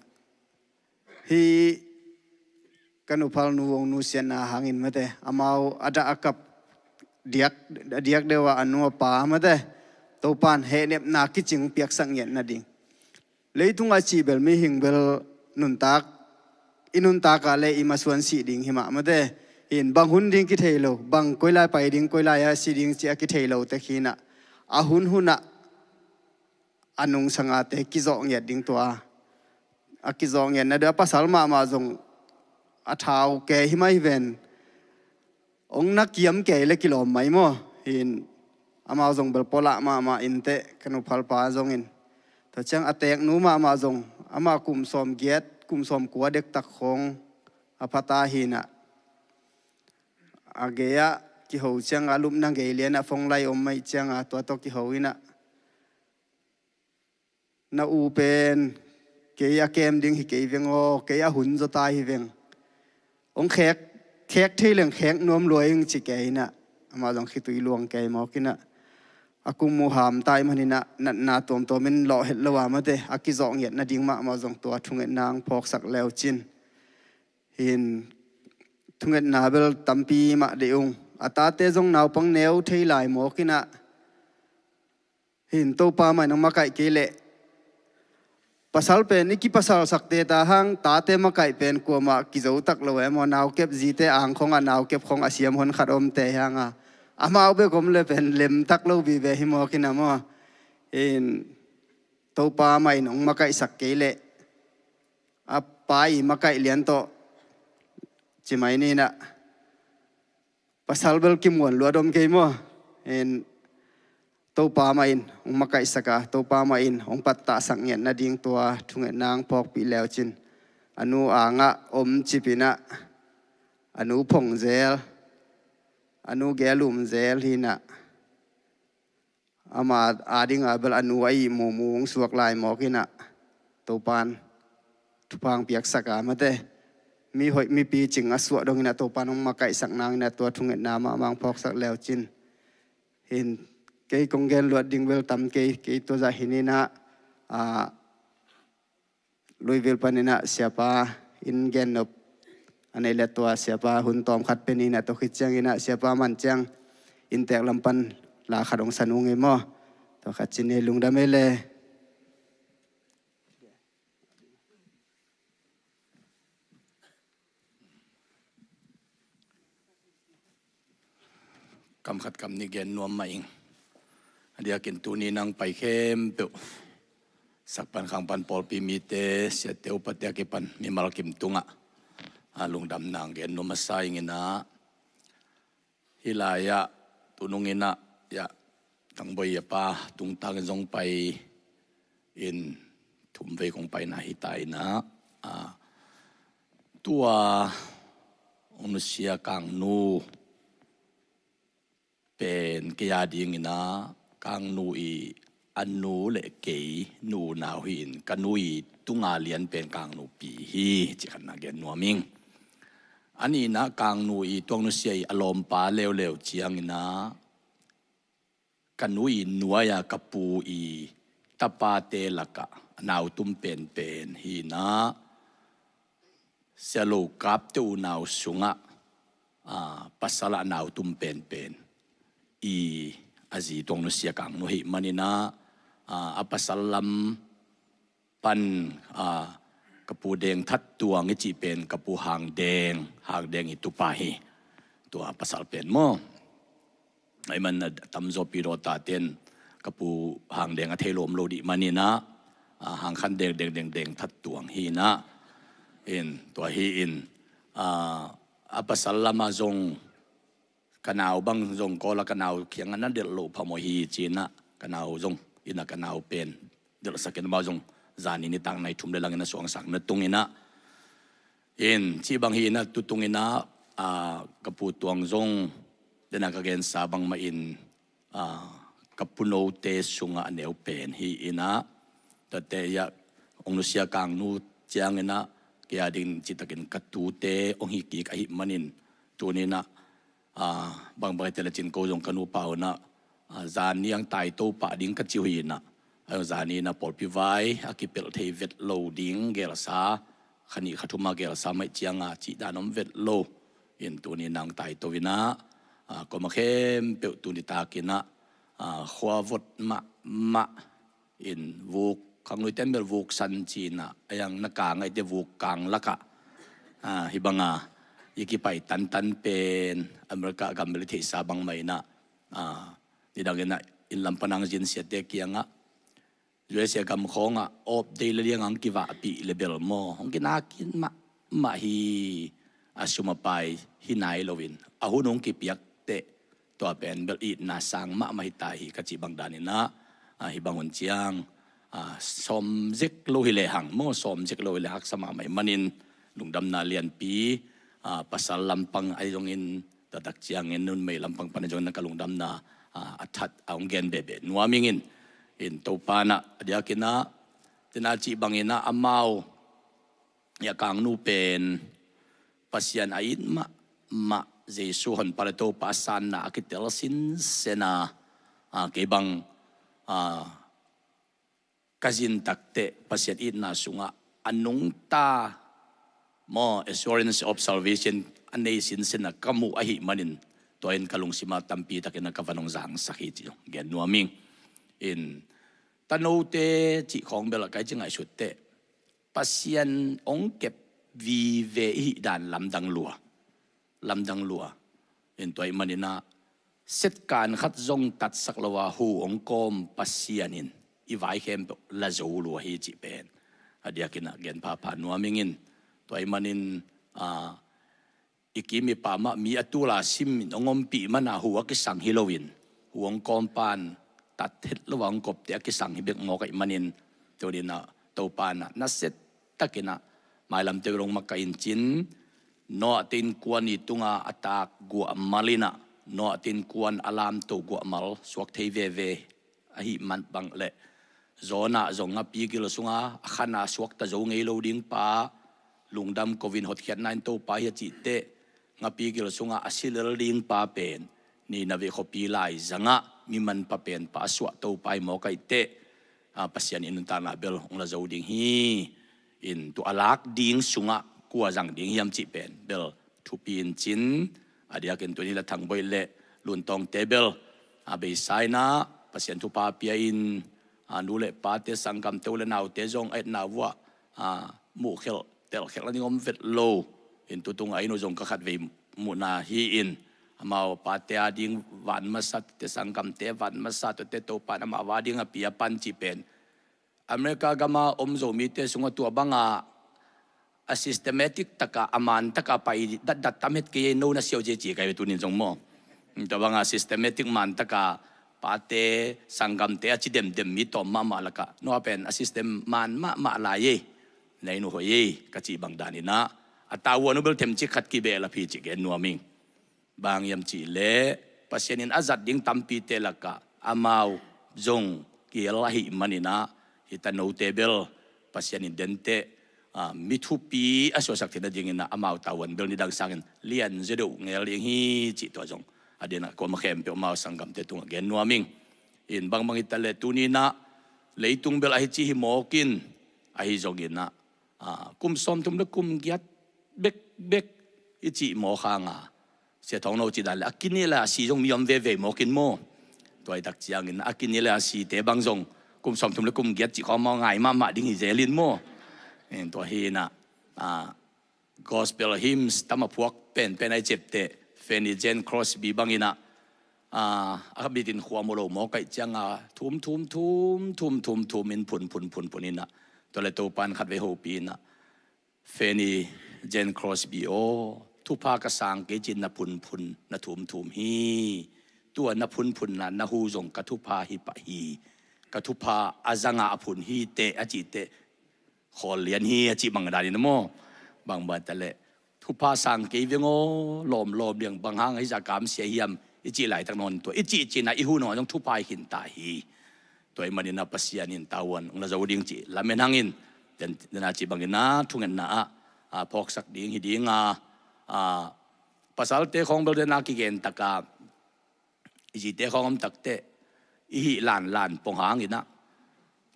hih ka nuphalnu hong nusiatna hangin mate amau a dah a kap diak, a diak deuh a a nu a pa mate Topan hehnepna kicing piaksak ngiat nading. Leitung a cih bel mihing bel nuntak, i nuntak a le i masuan sih ding hi mah mate. Hin bang hun ding kithei lo, bang koi lai pai ding, koi lai a si ding cih a kithei lo tek hi in a a hun hun ah a nungsangate kizawh ngiat ding tua. A kizawh ngiatna deuh a pasal mahmah zong a thau ke hi mah hi ven. Ong na kiam kei le kilawm mai maw? Hin amau zong bel pawlah mahmah inteh ka nuphalpa zongin. Tua ciang a teknu mahmah zong amah kum sawm giat, kum sawm kua dektak khawng a phata hi in a. A gei ah kiho ciang a lupna gei lian a phone line om mah ciang a tua tawh kiho in a. Na u pen kei a kem ding hi kei veng aw, kei a hun zaw ta hi veng. Ong khek, khek thei leng khek nuam lua ing ci kei in a. Amah zong khitui luang kei mawk in a. A kum uh ham ta i man in a natna tuamtuam in lawh het lo a mate. A kizawh ngiat nading mahmah zong tua thungetna ang phawksak leu cin. Hin thungetna bel tampi mah deih ung. A tate zong naupang neu thei lai mawk in a. Hin Topa mah in ong makaih kei leh Pasal pen i kipasalsakte ta hang, tate makaih pen kuamah kizo tak lo e maw, naukep zite angkhong a naukep khong a siam hon khat omte hi hang a, amau bek om le pen lem tak lo vive hi mawk in a maw. In Topa mah in hong makaihsak kei leh a pa i makaih lian tawh ci mai ni in a, pasal bel kimuan luat om kei maw. In Topa mah in hong makaihsak a, Topa mah in hong pattahsak ngiat nading tua thungetna hong phawkpih leucin, a nu angah om cip in a, a nu phong zel, a nu gelum zel hi in a, ama ading a bel a nu a ihmu mu hong suak lai mawk in a, Topan thupha hong piaksak a, mate, mi hoih mipi cing a suah dong in a, Topan hong makaihsak nang in a, tua thungetna mahmah hong phawksak leucin. In kei kong gen luat ding bel tam kei, kei tua zah hi in a, a, Louisville pan in a siapa in gennop a neih leh tua siapa hun tawm khat pia ni in a, tua khit ciang in a siapa man ciang inntek lam pan la khat hong sa nung ei maw. Tua khat ci ni, lungdam ei le. Kam khat kam nih gen nuam mah ing. A diakin tuni nang pai khempeuh, sak pan khang pan pawlpi mite, siate upate a kipan mimal kim tungah a lungdam nang gen nuam a sa ing in a, hih lai-ah tunung in a, ya, Tangboi a pa tungtang in zong pai in thum vei kong paina hi ta in a, a, tua hong nusia Kangnu pen kei a ding in a, Kangnu i a nu le kei nu unau hi in, ka nu i tunga lian pen Kangnupi hi, ci khatna gen nuam ing. A nihna Kangnu i tua hong nusia i a lawmpa leuleu ciang in a, ka nu i nuai-a ka pu i tapate lakah a nautum penpen hi in a, Sia Lo Kap te unau sungah, a, pasal ah a nautum penpen i a zi tua hong nusia Kangnu hi man in a, a, a pasal lam pan, a, ka pu Deng That Tuang i cih pen ka pu Hang Deng, Hang Deng i tupa hi. Tua pasal pen maw. Ahih man a tamzaw pi dawta ten ka pu Hang Deng a thei lawm lo dih man in a, a, Hang Khan Deng, Deng, Deng, Deng That Tuang hi in a. In, tua hi in, a, a pasal lam ah zong ka nau bang zong Kawl ah ka nau kiangah na delh loh phamawh hi ci in a, ka nau zong in a ka nau pen delhsak in amau zong zani nitak nai thum le lang in a suangsak na tung in a. In, cih bang hi in a, tu tung in a, a, ka pu Tuang zong, den a ka gensa bangmah in, a, ka pu note sungah a neu pen hi in a, tate ia hong nusia Kangnu ciang in a, kei a ding cihtakin ka tute hong hi kik ahih man in, tuni in a, a, bangbang hi te le cin ko zong ka nupa un a, a, zani ang taito pah ding ka ci uh hi in a, a, zani in a pawlpi vai a kipelh thei vet lo ding gelsa, kha nih kha thum a gelsa maih ciang a cih dan om vet lo. In tuni in ang taito in a, a, kuamah khempeuh tuni tak in a, a, khua vot mahmah in vuk, khangluite an bel vuk san ci in a, a iang na kang ahih te vuk kang lakah, a, hih bang a i kipai tantan pen America gam bel i theihsa bangmah in a, a, nidang in a inn lam pan ang zin siate kiangah, U S A gam khawngah off day le liang ang kivahpih le bel maw, hong kinakin mahmah hi, a sum a pai hi nai lo in, a hun hong kipiak teh, tua pen bel itna sang mahmah hi ta hi ka cih bang dan in a, a, hih bang hun ciang, a, sawm zek lo hi le hang maw, sawm zek lo hi le haksa mahmah ahih man in lungdamna lianpi, a, pasal lampang ahi zongin, taktak ciangin numei lampang pan ahi zongin na ka lungdamna, a, a that a hong gen behbeh nuam ing in, in Topa in a, a diak in a, tu in a cih bang in a amau, ia Kangnu pen Pasian a it mahmah, Jesu honpa le Topa a sanna a kitel sinsen a, a, kei bang, a, ka zin tak teh Pasian itna sungah a nungta maw, assurance of salvation a nei sinsen a ka muh ahih man in, tua in ka lungsim ah tampi tak in a ka van hong zangsak hi ci gen nuam ing. In tanote cih khawng bel a kai ci ngaihsut teh Pasian hong kep vive i hih dan lamdang lua, lamdang lua. In tua ih maninah setkan khat zong tatsak lo a hu hong kawm Pasian in i vai khempeuh la zo lua hi cih pen a diakinah gen phapha nuam ing in. Tua ih manin a, i kim i pam ah mi a tul a sim in hong ompih mana hu a kisang hi loin hu hong kawm pan tat het lo a hong kopte a kisang hi bek mawk ahih manin tuninah Topa inah naset takinah mailamte hong makaih in cin, Noah te innkuan i tunga a tak guahmal inah Noah te innkuan a lamto guahmal suak thei veve ahih man bang le Jonah zong ngapi gil sunga a khana suakta zo ngei lo ding pa, lungdam kovin hotkhiatna in Topa hi a cihteh ngapi gil sunga a si lel ding pa pen Nineveh khuapi laizangah mi manpha penpa a suah Topa hi mawk ahihteh a, Pasian in nuntakna bel hong la zo ding hi. In tua a lak ding sungah kua zang ding hiam cih pen bel thupi in cin a diakin tuni la thangboih le luntawngte bel a beisa inah Pasian thupha pia in a, nu le pate sanggamte u le naute zong a etna vuah a, muhkhelh telkhelh a ding om vet lo. In tutung a inn uh zong ka khatvei muhna hi in amau pate a ding van masa, te sanggamte van masa, tuate Topa in amau a ding a pia pan cih pen America gama om Zomite sungah tua banga a systematic taka a man taka pai datdat tam het kei ei, no na siau cia ci kai ve tunin zong maw. Tua banga systematic man taka pate sanggamte a ci demdem mi tawm mahmah laka no a pen a system man mahmah lai ei. Na inn uh hoih ei ka cih bang daninah a tavuan uh bel themcik khat kibehlap hi cih gen nuam ing. Bang hiam cihleh Pasian in a zat ding tampite lakah amau zong kihel ahih maninah hih tanote bel Pasian in denteh a, mi thupi a suahsak theihna dinginah amau tavuan bel nidang sangin lian zia deuh ngel ding hi cih tua zong a dinah kuama khempeuh amau sanggamte tungah gen nuam ing. In bangbang hitaleh tuninah leitung bel ahi ci hi mawkin ahi zonginah a, kum sawmthum le kum giat bekbek i cih mawk hanga sia thawng no cih dan le a kine le a si zong mi om veve mawkin maw. Tua i tak ciangin a kine le a site bang zong kum sawmthum le kum giat cih khawng maw ngai mahmah ding hi zelin maw. Tua hinah a, gospel hymns tam a phuak penpen a i ciapteh Fanny Jane Crosby banginah a, a bitin khuam uh lo mawk aih cianga thum thum thum thum thum thum in phun phun phun phun inah tua le Topa in khatvei hopih inah Fanny Jane Crosby aw, thupha ka sang kei cin na phunphun na thumthum hi. Tua na phunphunna na hu zong ka thupha hi pah hi. Ka thupha a zanga a phun hi teh a cih teh khawl lian hi a cih bang danin maw. Bangbang taleh thupha sang kei veng aw lawmlawm liang bang hang ahi zah kamsia hiam i cih laitak nawn tua i cih cinah i hu nungah zong thupha hi khinta hi. Tua ih maninah Pasian in tavuan hong la zo ding cih lamen hangin dena cih banginah thungetna ah a, phawksak ding hi dinga a, pasalte khawng bel dena kigen taka i zite khawng om takteh i hih lanlan pong hanginah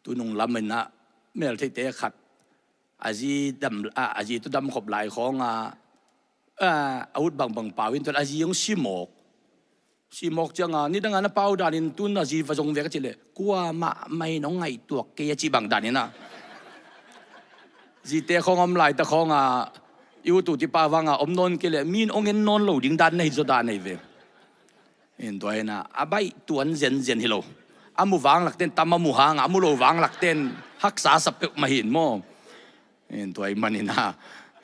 tunung laminah meltheite khat a zi dam a, a zi tu damkhop lai khawnga a, a ut bangbang pau in tuan a zi hong simawk simawk cianga nidanga na pau danin tun a zi va zong vek a cihleh kuamah mai nong ngaihtuak kei a cih bang daninah zite khawng om laita khawnga i utu tipa vanga om nawn kei leh min ong en nawn lo ding dan na hi zaw dan ahi ve. In tua hinah a baih tuan zenzen hi lo a mu vanglakten tam a mu hanga a mu lo vanglakten haksa sa peuhmah hin maw. In tua ih maninah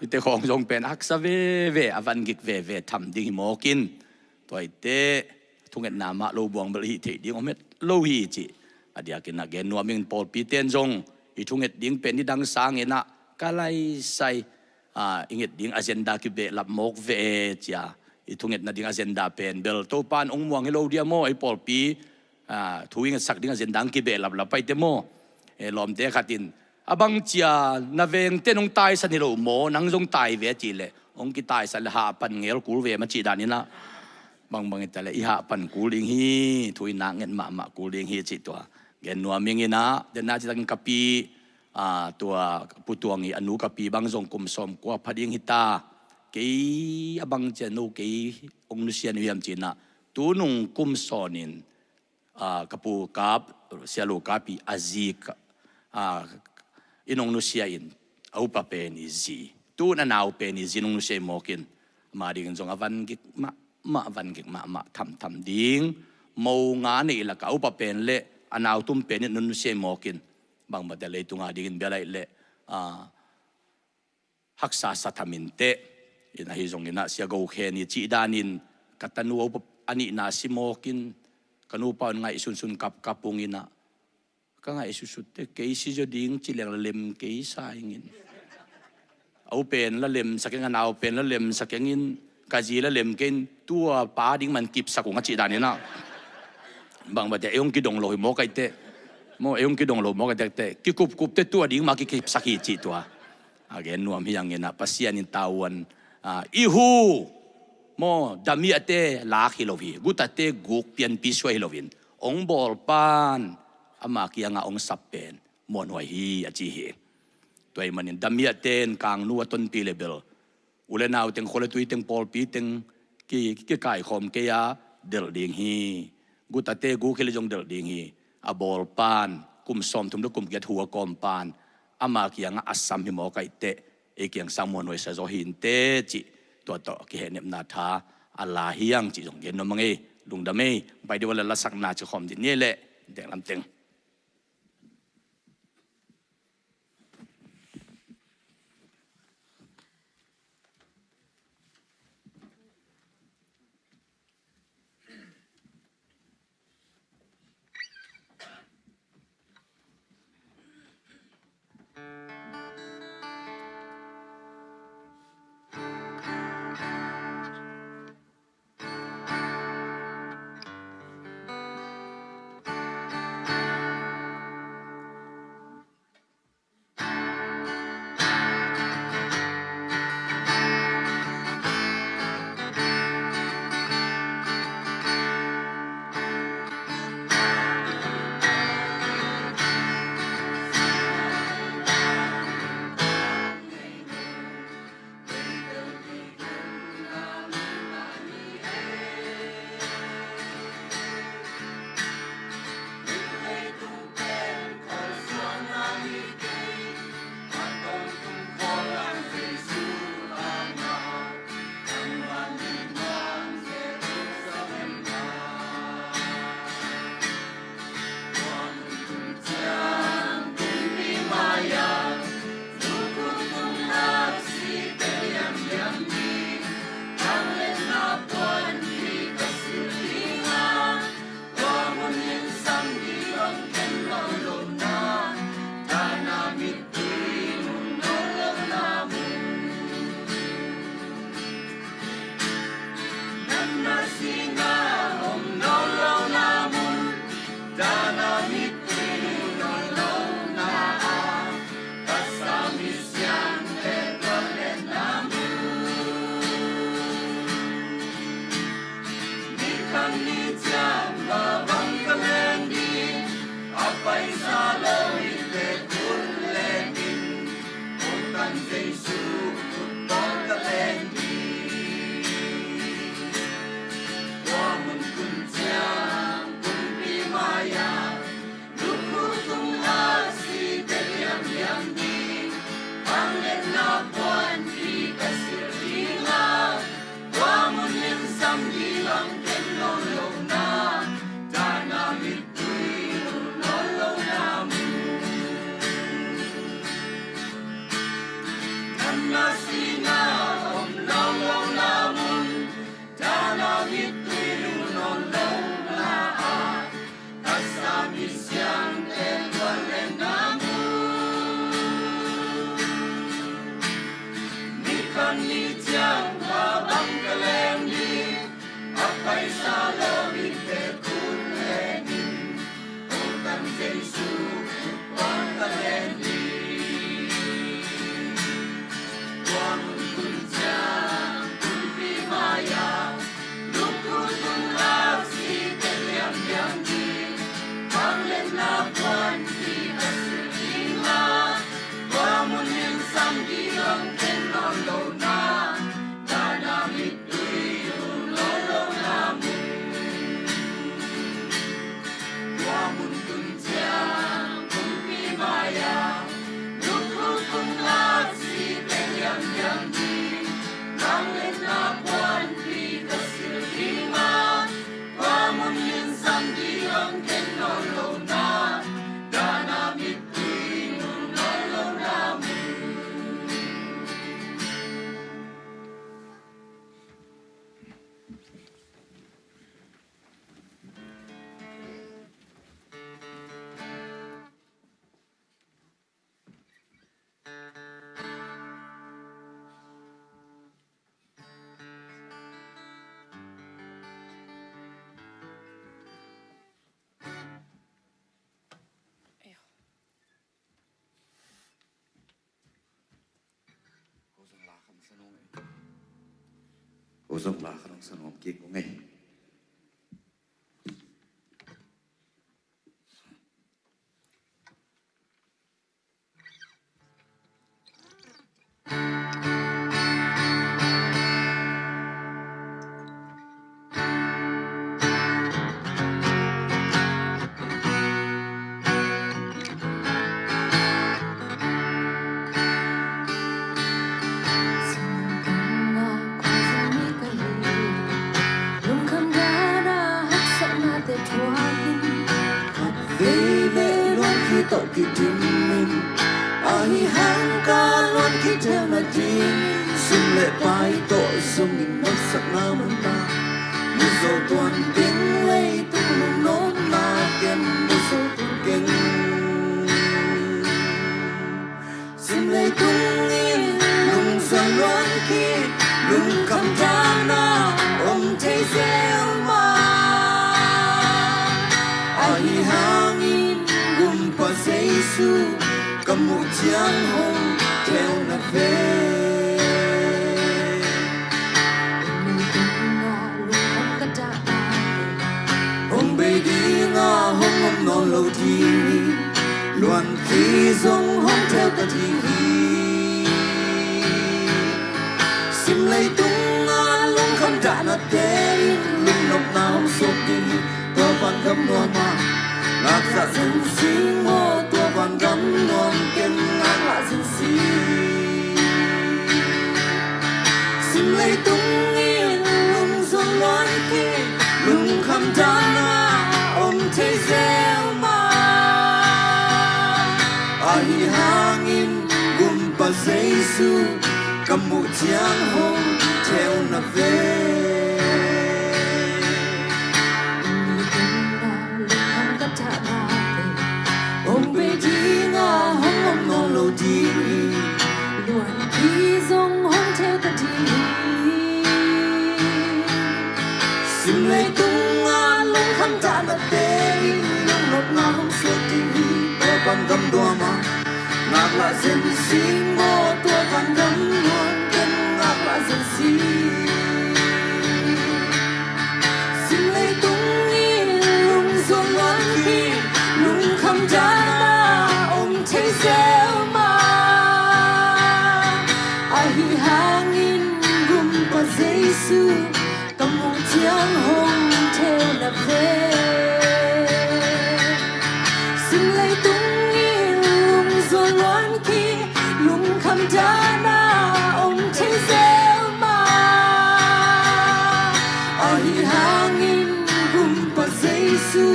hite khawng zong pen haksa veve a vangik veve tham ding hi mawkin tua ih teh thungetna mah lo buang bel hih theih ding om het lo hi cih a diakinah gen nuam ing. Pawlpiten zong i thunget ding pen nidang sanginah ka laisai a, i nget ding agenda kibehlap mawk ve e cia i thungetna ding agenda pen bel Topa in ong muang hi lo dia maw ei pawlpi a, thu i ngetsak ding agenda ang kibehlap lap aite maw. E, lawmte khatin a bang cia na vengte nong taisan hi lo maw nang zong tai ve a cihleh ong kitaisan le hahpan ngel kul ve ma cih daninah bangbang hitaleh i hahpan kul ding hi thu i nak nget mahmah kul ding hi cih tua gen nuam ing inah dena citakin ka pi a, tua Pu Tuang i a nu ka pi bang zong kum sawmkua pha ding hita. Kei a bang cia no kei ong nusia nuhiam cinah tunung kum sawnin a, ka pu kap Sia Lukapi a zi ka, a, i nong nusia in, a upa pen i zi, tun a nau pen i zi nong nusia i mawkin, ama dingin zong a van gik mahmah, a van gik mahmah, thamtham ding. Mo nga nei laka a upa pen le a nau tum pen in nong nusia i mawkin, bangmah te leitunga dingin bia laih le, a, haksa sa tham inteh. In ahi zongin ah Sia Go Khen i cih danin ka tanu a upa a nihna si mawkin, ka nupa un ngaih sunsun kapkap ungin ah, ka ngaih susutte kei si zaw ding ci leng la lem kei sa ingin. A u pen la lemsak eng, a nau pen la lemsak engin, ka zi la lem kei in, tua pa ding man kipsak ung a cih danin ah, bangmah te ei hong kidong lo hi mawk aiteh. Maw, ei hong kidong lo mawk aiteh, kikupkupte tua ding mah kikipsak hi cih tua. A gen nuam hi hangin ah Pasian in tavuan, a, i hu, maw, damiahte lak hi lo hi, gutate guk pianpi suai hi loin, hong bawlpan ama kiangah hong sap pen muanhuai hi a ci hi. Tua ahih manin damiahte in kangnu a tonpih le bel u le nau teng, khua le tui teng, pawlpi teng ki, kikaikhawm kei a delh ding hi. Gutate guk hi le zong delh ding hi. A bawlpan, kum sawmthum le kum giat hu a kawmpan, ama kiangah a sam hi mawk aiteh, ei kiang sang muanhuai sa zaw hi inteh cih, tua tawh kihehnepna tha a la hi hang cih zong gen nuam ing ei. Lungdam ei. Pai dih ua le lasakna ci khawm dih ni ei leh, dek lam teng. Ko zong la khat hong sa nuam kik ung ei. Lungkham dana haksatnate thuakin, khat veve luan khi tawh kidimin, ahi hang ka luan khi theu nading, sum le pai tawh zongin maisakna manta, mizo tuan keng, leitung lungnopna ken mizo tuan keng. Sim leitung in lungzon luan khi, lungkham dana om thei zel mah. Ahi hangin Gumpa Jesu ka muh ciang hong theu na ve. Leitung ah lungkham ka dah mah teh, hong bei dinga hong om nawn lo ding hi. Luan khi zong hong theu ta ding hi. Sim leitung ah lungkham dahnate in lungnopna hong suak ding hi. Tua vangam nuam ah ngaklah zen sing maw, tua vangam nuam ken ngaklah zen sing. Sim leitung in lungzon luan khi, lungkham dana om thei zel mah. Ahi hangin Gumpa Jesu ka muh ciang hong theu na ve. Hong bei dinga hong om nawn lo ding hi. Luan khi zong hong theu ta ding hi. Sim leitung ah lungkham dahnate in lungnopna hong suak ding hi. Tua vangam nuam ah ngaklah zen sing maw, tua vangam nuam ken ngaklah zen sing. Sim leitung in lungzon luan khi, lungkham dana om thei zel mah. Ahi hangin Gumpa Jesu ka muh ciang hong theu na ve. Sim leitung in lungzon luan khi, lungkham dana om thei zel mah. Ahi hangin Gumpa Jesu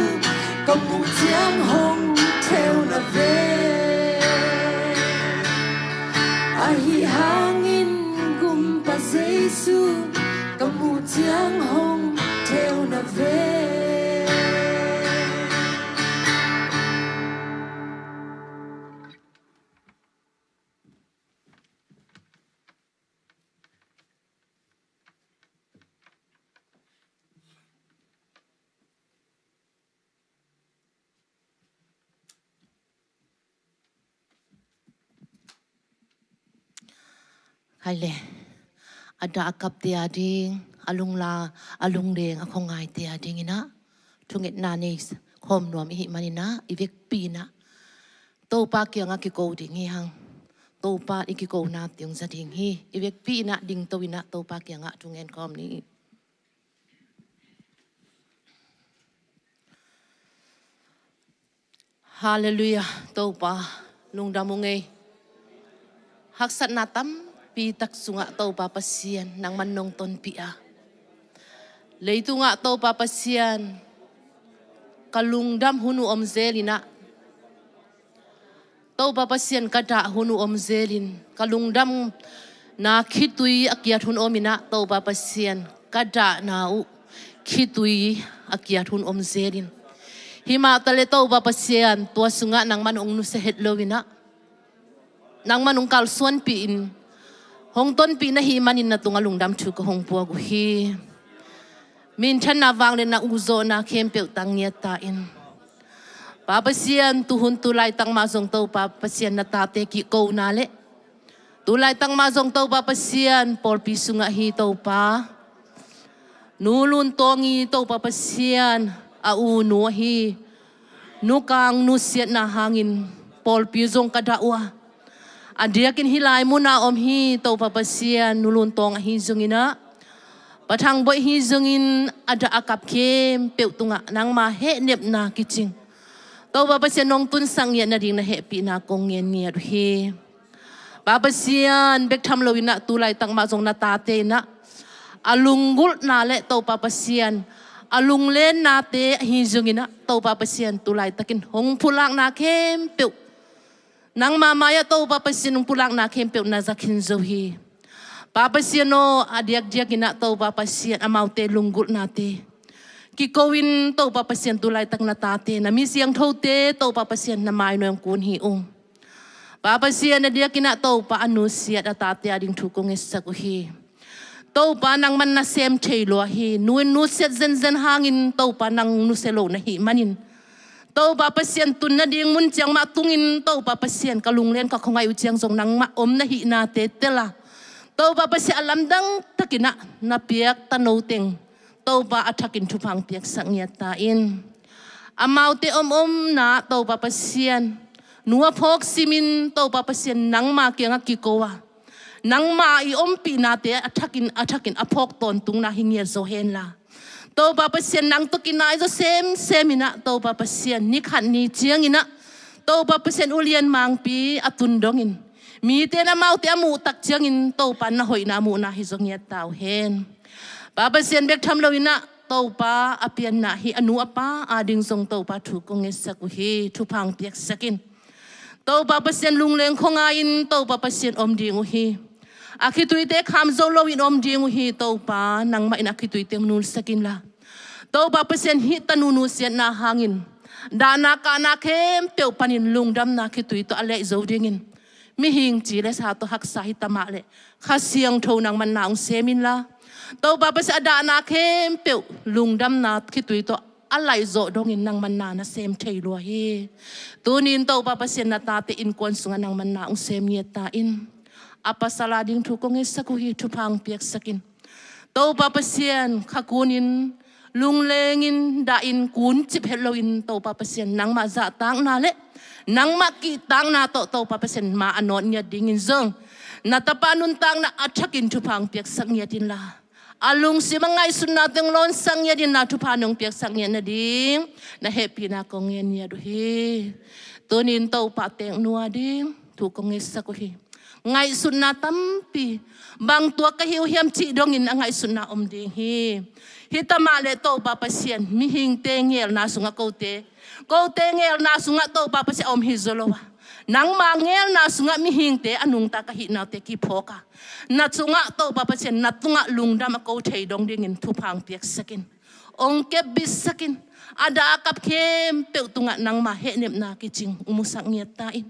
ka muh ciang hong theu na ve. Ahi hangin Gumpa Jesu ka muh ciang hong theu na ve. Hai le, a dah a kapte a ding, a lungla, a lungleng a khuangaite a dingin ah thungetna nei khawm nuam i hih manin ah, i vekpi in ah Topa kiangah kiko ding hi hang. Topa i kikona tiang za ding hi. I vekpi in ah dingto in ah Topa kiangah thungen khawm ni. Halleluiah, Topa lungdam ung ei. Haksatna tampi tak sungah Topa Pasian nangman nong tonpih a, leitungah Topa Pasian ka lungdam hun uh om zel in ah, Topa Pasian ka dah hun uh om zelin, ka lungdamna khitui a kiat hun om in ah, Topa Pasian ka dahna uh khitui a kiat hun om zelin, himah taleh Topa Pasian tua sungah nangman hong nusia het lo in ah, nangman hong kalsuanpih in, hong tonpih na hih manin na tungah lungdam thu ka hong puak uh hi. Minthanna vangliatna, ukzawhna khempeuh tang ngiat ta in. Pa Pasian, tuhun tu laitak mah zong Topa Pasian na tate kikona le Tu laitak mah zong Topa Pasian, pawlpi sungah hi Topa, Nu Lun Tawng i Topa Pasian a u nu ahi Nu Kang nusiatna hangin pawlpi zong ka dah uh a, a diakin hih lai munah om hi Topa Pasian, Nu Lun Tawng ahi zongin ah, Pa Thang Boih hi zongin a dah a kap khempeuh tungah nangma hehnepna kicing Topa Pasian nong tunsak ngiat nading na hehpihna kong ngen ngiat uh hi. Pa Pasian, bek tham loin ah tu laitak mah zong na tate in ah a lunggulhna le Topa Pasian a lunglennate ahi zongin ah Topa Pasian tu laitakin hong pulakna khempeuh, nangma mai-ah Topa Pasian hong pulakna khempeuh na za khin zo hi. Pa Pasian aw, a diakdiakin ah Topa Pasian amaute lunggulhnate kiko-in Topa Pasian tu laitak na tate, na mi siangthote Topa Pasian na mai nuai hong kun hi ung. Pa Pasian, a diakin ah Topa a nusiat a tate a ding thu kong ngetsak uh hi. Topa, nangman na sem thei lua hi. Nu in nusiat zenzen hangin Topa nang nusia lo na hih manin, Topa Pasian, tun nading mun ciang mah tungin Topa Pasian ka lunglen ka khuangaih uh ciang zong nangmah om na hihnate tel a, Topa Pasian, a lamdang takin ah na piak tano teng Topa a thakin thupha hong piaksak ngiat ta in. Amaute om omna Topa Pasian, nu a phawk simin Topa Pasian nangma kiangah kiko a, nangma i ompihnate a thakin a thakin a phawk tawntungna hi ngiat zo hen la, Topa Pasian, nang tawh kinai zaw semsem in ah Topa Pasian, ni khat ni ciangin ah Topa Pasian, ulian mangpi a tun dongin mite in amaute a muh tak ciangin Topa na hoihna a muhna hi zaw ngiat ta uh hen. Pa Pasian, bek tham loin ah Topa a pianna hi a nu a pa a ding zong Topa thu kong ngetsak uh hi. Thupha hong piaksak in. Topa Pasian, lungleng khuangai-in Topa Pasian om ding uh hi. A khituite kham zo loin om ding uh hi. Topa, nangmah in a khituite hong nulsak inla, Topa Pasian, hih tanu nusiatna hangin dahna kahna khempeuh panin lungdamna khitui tawh a leih zo dingin mihing ci le sa tawh haksa hi ta mah leh Kha Siangtho nangman na hong sem inla, Topa Pasian, a dahna khempeuh lungdamna khitui tawh a laih zawh dongin nangman na na sem thei lua hi. Tuni-in Topa Pasian, na tate innkuan sungah nangman na hong sem ngiat ta in. A pasal a ding thu kong ngetsak uh hi. Thupha hong piaksak in. Topa Pasian, kha kunin, lunglengin, dahin, kuncip het loin Topa Pasian nangmah zahtakna le nangmah kihtakna tawh Topa Pasian ma a nawt ngiat dingin zong na tapa nuntakna a thakin thupha hong piaksak ngiat inla, a lungsim a ngaihsutna teng lawnsak ngiat inla, thupha nong piaksak ngiat nading na hehpihna kong ngen ngiat uh hi. Tuni-in Topa, teknu a ding thu kong ngetsak uh hi. Ngaihsutna tampi, bang tuak ka hi uh hiam cih dongin a ngaihsutna om ding hi. Hi ta mah leh Topa Pasian, mihingte ngelna sungah kote, kote ngelna sungah Topa Pasian a om hi zaw lo a, nangma ngelna sungah mihingte a nungta ka hihnaute kiphawk a, na sungah Topa Pasian, na tungah lungdam a ko thei dong dingin thupha hong piaksak in. Hong kepbitsak in. A dah a kap khempeuh tungah nangma hehnepna kicing hong musak ngiat ta in.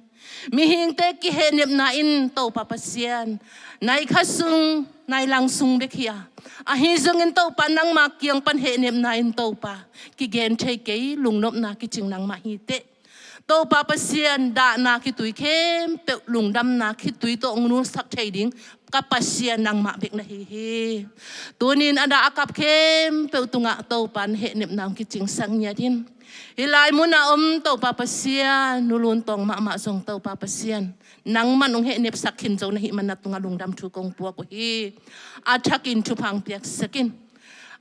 Mihingte kihehnepna in Topa Pasian, nai khat sung, nai lang sung bek hi a, ahi zongin Topa, nangma kiang pan hehnepna in Topa, kigen thei kei lungnopna kicing nangmah hi teh. Topa Pasian, dahna khitui khempeuh lungdamna khitui tawh hong nulsak thei ding ka Pasian nangmah bek na hi hi. Tuni-in a dah a kap khempeuh tungah Topa, na hehnepna hong kicingsak ngiat in. Hih lai munah om Topa Pasian, Nu Lun Tawng mahmah zong Topa Pasian, nangman hong hehnepsak khin zo na hih man na tungah lungdam thu kong puak uh hi. A thakin thupha hong piaksak in.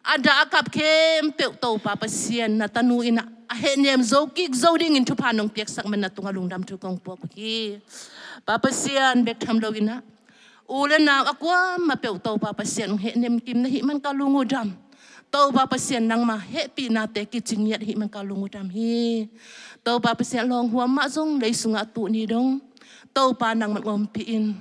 A dah a kap khempeuh Topa Pasian, na tanu in ah a hehnem zo kik zo dingin thupha nong piaksak man na tungah lungdam thu kong puak uh hi. Pa Pasian, bek tham loin ah u le nau a kuamah peuh Topa Pasian, hong hehnem kim na hih man ka lung uh dam. Topa Pasian, nangma hehpihnate kicing ngiat ahih man ka lung uh dam hi. Topa Pasian, lawnghuam mah zong lei sungah a tuh ni dong Topa nangman ompih in.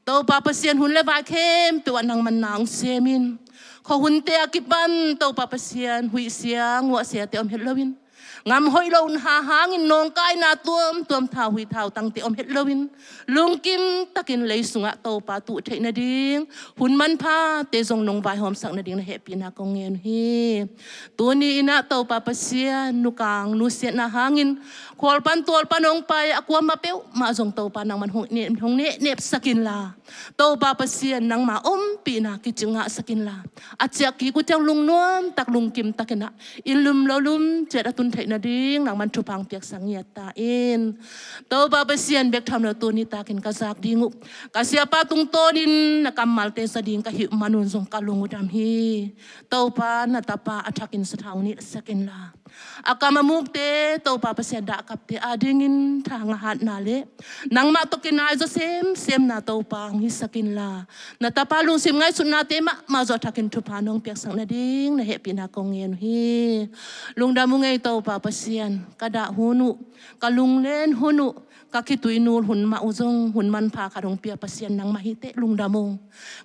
Topa Pasian, hun le vai khempeuh ah nangman na hong sem in. Khuahunte a kipan Topa Pasian, huih sia nguah siate om het loin, Ngam hoih lo na hangin nawngkaina tuamtuam, thau hui thau tangte om het loin lungkim takin lei sungah Topa tuh theih nading hun manphate zong nong vaihawmsak nading na hehpihna kong ngen uh hi. Tuni in ah Topa Pasian, nukang nusiatna hangin khual pan tual pan hong pai a kuamah peuhmah zong Topa nangman hong ne-, hong nehnepsak inla, Topa Pasian, nangma ompihna kicing ngahsak inla, a ciah kik uh ciang lungnuam tak lungkim takin ah inn lum lo lum ciat a tun theih nading nangman thupha hong piaksak ngiat ta in. Topa Pasian, bek tham lo tuni takin ka zak ding uh ka siapa tungtawnin na kammalte za ding ka hih manun zong ka lung uh dam hi. Topa, na tapa a thakin sathau nilhsak inla, a kam a mukte, Topa Pasian, dahkapte adingin thang a hatna le nangmah tawh kinai zaw semsemna Topa hong hisak inla, na tapa lungsim ngaihsutnate mahmah zaw a thakin thupha nong piaksak nading na hehpihna kong ngen uh hi. Lungdam ung ei Topa Pasian, ka dah hun uh, ka lunglen hun uh, ka khitui nul hun mah uh zong hun manpha khat hong pia Pasian nangmah hi teh lungdam ung.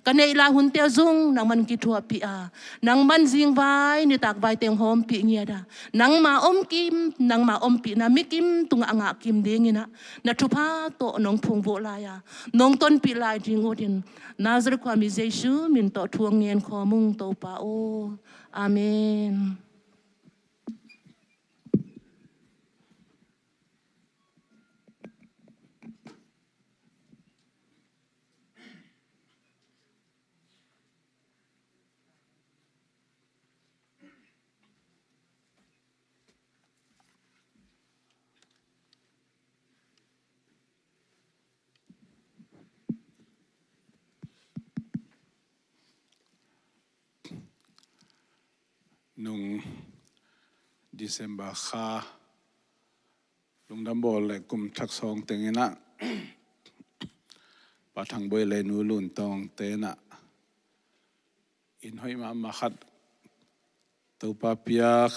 Ka neih lai hunte ah zong nangman kithuahpih a, nangman zingvai nitak vaite hong hawmpih ngiat a, nangma om kim, nangma ompihna mikim tungah a ngah kim dingin ah na thupha tawh nong phungvuah lai a, nong tonpih lai ding utin Nazareth khuami Jesu min tawh thu hong ngen khawm ung Topa aw. Amen. Nung December kha lungdam bawl le kum thak sawng teng in ah Pa Thang Boi le Nu Lun Tawng te in ah inn hoih mahmah khat Topa piak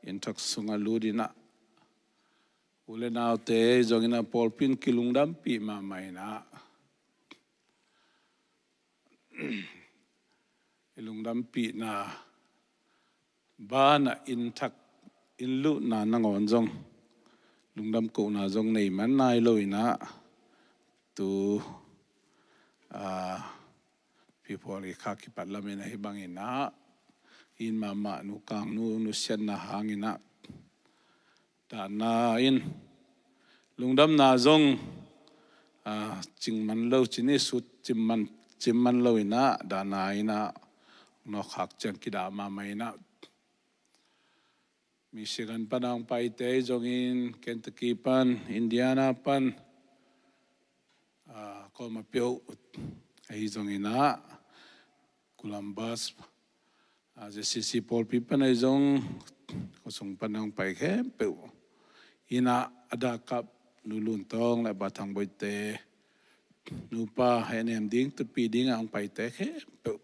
inn thak sungah lut in ah u le naute zong in ah pawlpi in kilungdampih mahmah in ah i lungdampihna banah inn thak, inn luhna nangawn zong lungdam kohna zong nei man nai lo in ah tu, a, February kha kipat lam in ah hih bangin ah inn mahmah, nukang nu nusiatna hangin ah dahna in lungdamna zong, a, cing man lo, cin i sut cim man, cim man lo in ah dahna in ah nawkhak ciang kidah mahmah in ah Michigan pan a hong paite ahi zongin, Kentucky pan, Indiana pan, a, kuamah peuh ahi zongin ah Columbus, a, Z C C pawlpi pan ahi zong, khuasung pan a hong pai khempeuh in ah a dahkap Nu Lun Tawng le Pa Thang Boite, nupa hehnem ding, tutpih ding a hong paite khempeuh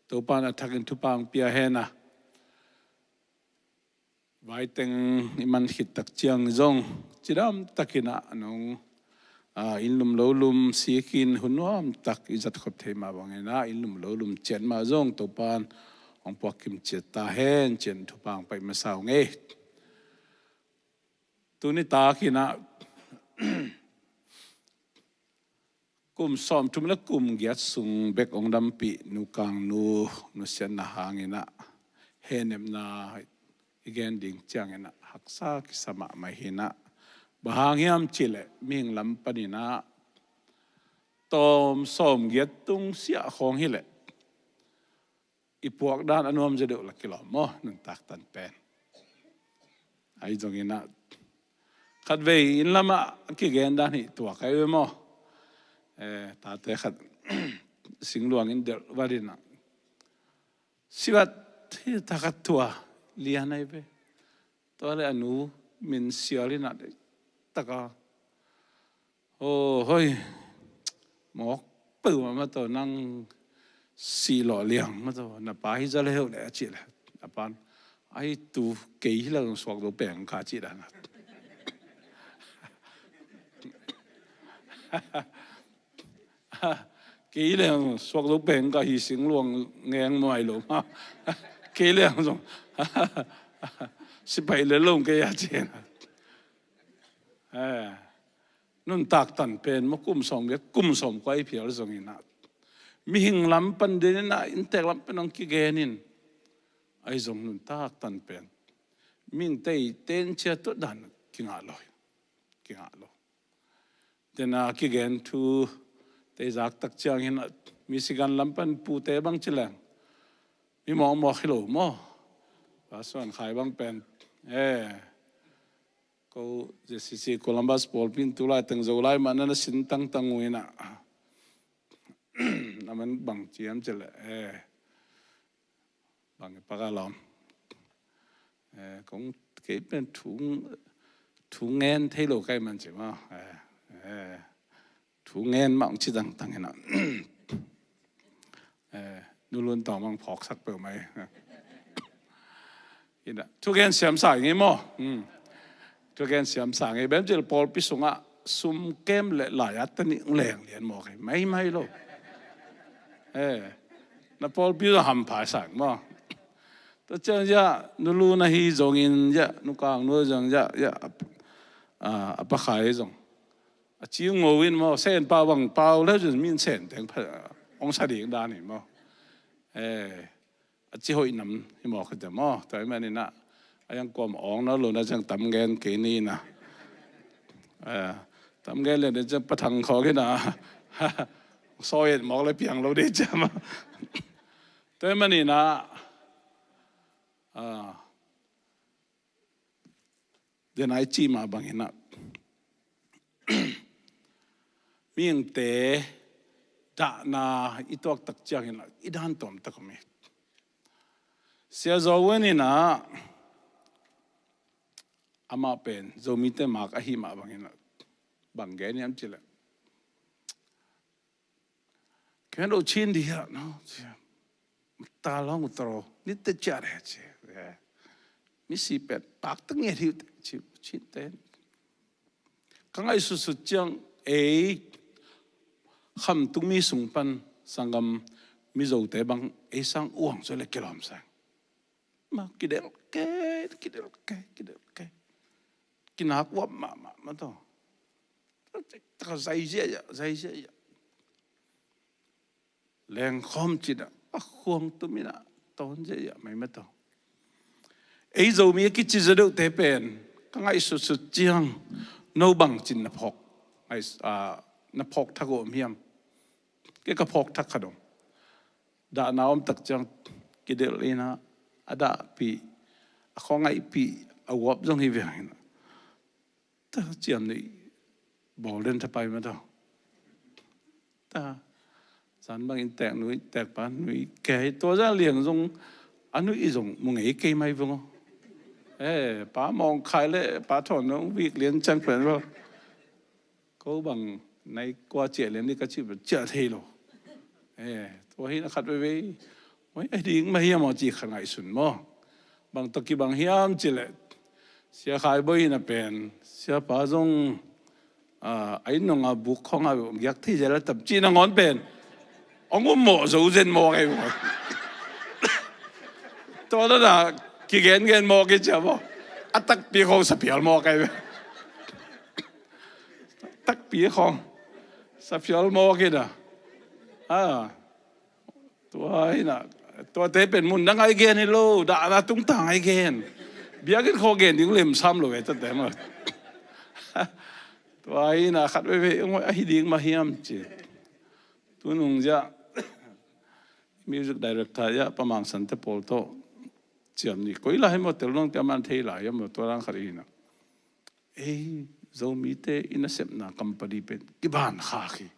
Topa in a thakin thupha hong pia hen a, vaiteng i man khit tak ciang zong cidam takin ah nong, a, inn lum lo lum sikin hun nuam tak i zat khop thei mah bangin ah inn lum lo lum ciat mah zong Topa in hong puak kim ciat ta hen ci-in thupha hong pai masa ung ei. Tuni takin ah kum sawmthum le kum giat sung bek hong dampih nukang nu nusiatna hangin ah hehnepna i gen ding ciangin ah haksa kisa mahmah hi in ah, bang hang hiam cih leh mihing lam panin ah tawm sawmgiat tung siah khawng hi leh i puak dan a nuam zaw deuh la kilawm maw, nuntak tan pen. Ahi zongin ah khatvei inn lamah a kigen dan hi tuak ahi ve maw. Eh, tate khat singluang in delh vat in ah, si vat hi, thakhat thua lian ahi ve. Tua leh a nu min sial in ah, taka, "Aw, hoi, mawk peuhmah mataw, nang sih lawh liang mataw, na pa hi zaw le heuh leh," a cih leh a pan, "Ai tu, kei hi leh zong suak zo peng ka," cih dan a. "Kei leng suak zo peng ka hi, singluang ngeng muai lo ma. Kei leng zong." Sipai le lo kei a cina. Eh, nuntak tan pen maw, kum sawm bia, kum sawm kua i phial zongin ah, mihing lam pan den in ah, inntek lam pan hong kigen in, ahi zong nuntak tan pen mihing tei ten cia tuat dan kingah lo, kingah lo. Tena kigen thu tei zak tak ciangin ah, Michigan lam pan pute bang ci leng, mi mawkmawk hi lo maw. Pasuan khai bang pen, eh, ko Z C C Columbus pawlpi in tu lai teng Zolai mah na na sin tangtang uh in ah, na man bang ciam ci le, eh, bang i pak a lawm. Eh, kong kei pen thu, thu ngen thei lo kai man ci maw. Eh, eh, thu ngen mah hong ci tangtang in ah. Eh, Nu Lun tawh mang phawksak peuh mai. Ina, thugen siamsa ngi maw. Hmm. Thugen siamsa ngi. Bem cil pawlpi sungah sum kem le lai-at tani leng lian maw kei. Mai mai lo. Eh, na pawlpi zong hampha sang maw. Tua ciang ya, Nu Lun ahi zongin ya, Nu Kang Nu zong ya, ya, a, a pakhai zong. A ci ngo in maw, sen pau bang pau le zun min sen teng pha, ong sa ding dan hi maw. Eh, a ci hoih nam hi maw khate maw. Tua i manin ah, a yang kuam ong na lo na ciang tam gen kei ni na. Eh, tam gen le na ciang pathang khawk in ah. Sawi et mawk le piang lo dei ciam a. Tua i manin ah, ah, den a i ci mah bangin ah, mihingte dahna i tuak tak ciangin ah, i dan tawm tak om hi. Sia Zo Wen in ah, amah pen Zomite mak ahi mah bangin ah, bang gen hiam ci le, khen lo chin di hiah no, ci. Ta long u taro, ni te cia de ci. Eh. Mi si pet, pak te ngiat hiu te, ci, chin te. Ka ngaihsutsut ciang, ei, khamtung mi sung pan, sanggam Mizote bang, ei sang uang so le kilawm sang. Ma, kidel kei, kidel kei, kidel kei. Kinak uap mahmah, ma tawh. Taka zai zia ya, zai zia ya. Lengkhawm cin ah, a khuang tum in ah, tawn zia ya, mai ma tawh. Ei Zomi a kici za deuhte pen, ka ngaihsutsut ciang, no bang cin na phawk, ngai-, ah, na phawk thak uh om hiam. Kei ka phawk thak khat om. Dahna om tak ciang kidel in ah, a dahpih, a khuangaihpih, a uap zong hi veng in ah. Ta ciam nuih bawl den thapai ma tawh. Ta zan bang inntek nuih, tek pa nuih kei, tua zan liang zong a nuih zong mu ngei kei mai vung aw. Eh, pa mawng khai le pa thawn nong vik lian ciang pen ro. Ko bang nai kua ciah lian ni ka cih pen ciah thei lo. Eh, tua hi na khat veivei. Oi, a ding mah hiam aw ci khat ngaihsun maw. Bang tawh kibang hiam ci le, Sia Khai Bawi hi na pen, siapa zong, ah, a inn nong a buk khawng a giak thei zel a tam ci nangawn pen. Ong um mawh zo zen maw kei maw. Tua na na kigengen maw kei cia maw. A takpi khawng sa pial maw kei. Takpi khawng sa pial maw kei na. Ah. Tua hi na, tuate pen mun dang ai gen hi lo, dahna tungtang ai gen. Biakinn khawng gen ding lemsam lo ve tuate maw. Tua hi na khat veivei, ong a hi ding mah hiam ci. Tunung zia, music director zia, Pa Mang Sante pawl tawh ciam ni. Koi lai hi maw, tel nong tia man thei lai hi maw, tua dang khat hi na. Ei, Zomite i nasepna company pen, i ban khak hi.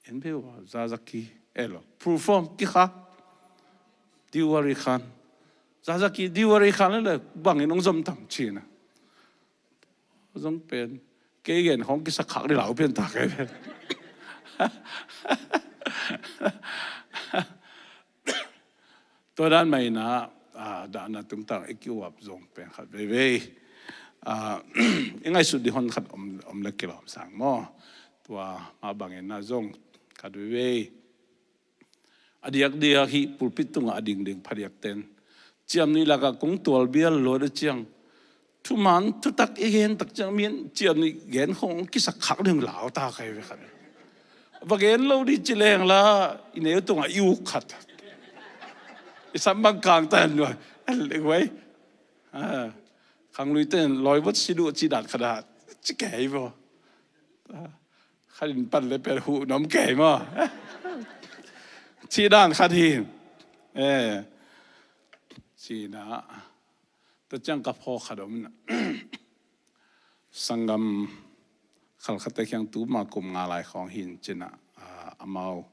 En beuh a, Zazaki, elo, perform, kikha. Diwali khan. Zazaki, Diwali khan le, bangin ong zom tam cina. Zong pen, kei gen khawng kisak khak di lau pen ta kei pen. Tua dan mah ina, ah, dahna tungtang i kiuap zong pen khat veivei. Ah, i ngaihsut di hon khat om, om le kilawm sang maw. Tua mah bangin na zong khat veivei. A diakdiak hi pulpit tungah a dingding phadiak ten. Ciamnuih lakah kong tual bial luat a ciang, thuman thutak i gen tak ciang, min ciamnuih gen khong kisak khak ding lau ta kai ve khat. Va gen lo dih ci leng la, i neu tungah i uk khat. I sam bang kang tan nuai. Al le guai. Ah, khanglui ten lawi vot si duh ci dan khat a ci kei vo. Ah, khat in pan le pel huh nom kei maw. Ci dan khat hi. Eh, ci na. Tua ciang ka phawk khat om ina. Sanggam khalkhatte kiang tuma kum nga lai khawng hin cina, ah, amau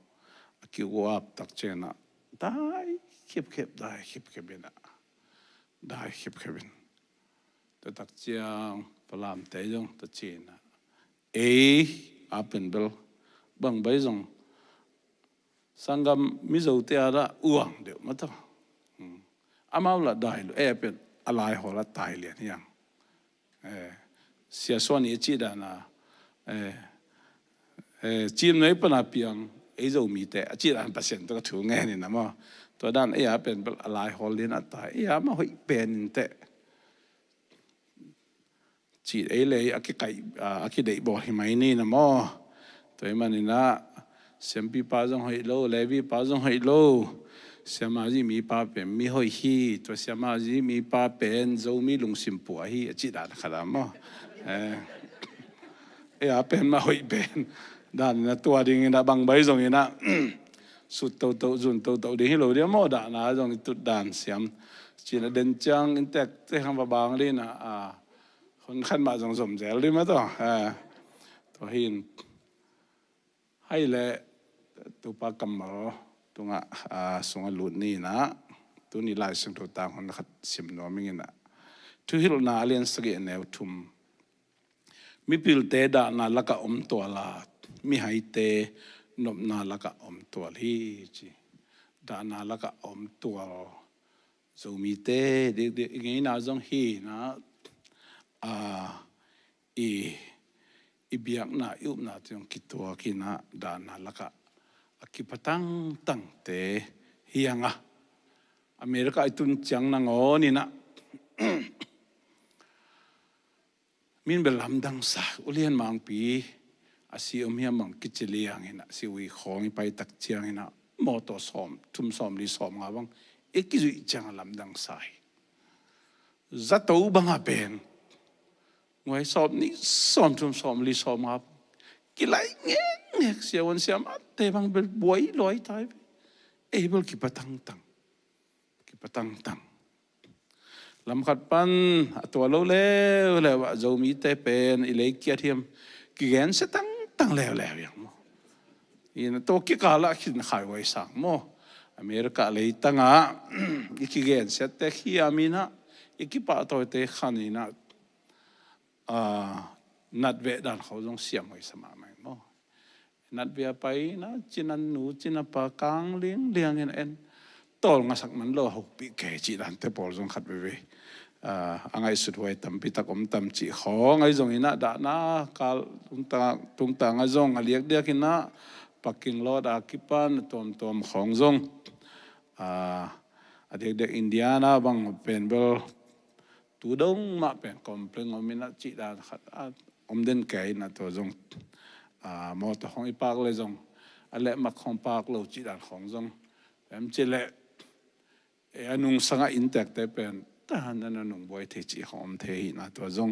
a kiuap tak cina dai khipkhip, dai khipkhip ina, dai khipkhip in. Tua tak ciang Falamte zong tua cina ei a pen bel bang bai zong sanggam Mizote a dah uang deuh mah tawh. Hmm. Amau lah dai lo, eh, pen a lai hawl a tai lian hiang. Eh, Sia Suan i a cih dan a, eh, eh, cim noi pana piang, ei Zomite a cih dan Pasian tawh ka thu ngen in a maw. Tua dan ei a pen bel a lai hawl lian a tai, ei a mah hoih pen in teh. Cih ei le a kikaih, a, a kideih bawl hi mai ni na maw. Tua hi maninah siampipa zong hoih lo, Levipa zong hoih lo. Siamah zih mipa pen mi hoih hi, tua siamah zih mipa pen Zomi lungsim pua hi, a cih dan khat a maw. Eh, eh, a pen mah hoih pen. Dan inah tua dinginah bang bai zonginah sut toto, zun toto ding hi lo dia maw, dahna zong i tut dan siam. Cina den ciang in tek te hang va bang dinah, a, hun khat mah zong zom zel dih mah tawh. Eh, tua hin hai le tupa kammal tungah, ah, sungah lut ninah tuni Lai Siangtho tang hun khat sim nuam inginah. Thuhilhna a lian sagih a neu thum. Mipilte dahna lakah om tual a, mihaite nopna lakah om tual hi ci. Dahna lakah om tual. Zomite dikdik i ngeina zong hi na, a, i, i biakna, i upna te zong kituak hi na, dahna lakah a kipatangtangte hi hang a. America i tun ciang nangawn inah min bel lamdang sa, ulian mangpi a si om hiam bang kici liang inah, si ui khawng i pai tak ciang inah, mawtaw sawm thum sawm li sawm nga bang i kizuih ciang a lamdang sa hi. Zato bang a pen nguai sawm nih sawm thum sawm li sawm nga bang kilai ngekngek, siavuan siamahte bang bel buai luai tai ve. Ei bel kipatangtang, kipatangtang. Lamkhat pan a tua lo leuleu ah Zomite pen i lei kiat hiam kigensia tangtang leuleu hiang maw. Ina tua kikal ah khin khaihuai sang maw. America leitangah i kigensiatte hiam inah, i kipahtawite khan inah, a, natveh dan khawng zong siamhuai sa mahmah maw. Natveh a pai na, cinannu cinapa kang liangliang in en, tawlngasak man lo hopih kei cih dante pawl zong khat veivei, a, a ngaihsut huai tampi tak om tam cih khawng ahi zong inah, dahna kal tungtang, tungtang a zong a liakdiak inah, Parking Lot a kipan a tuamtuam khawng zong, a, a diakdiak Indiana bang pen bel tu dong mah pen complain om inah cih dan khat a om den kei inah, tua zong, a, mawtaw khawng i park le zong a lehmak khawng park lo cih dan khawng zong, em cih leh, e, a nungsangah inntekte pen tahan a nungbuai thei cih khawng om thei hi na, tua zong,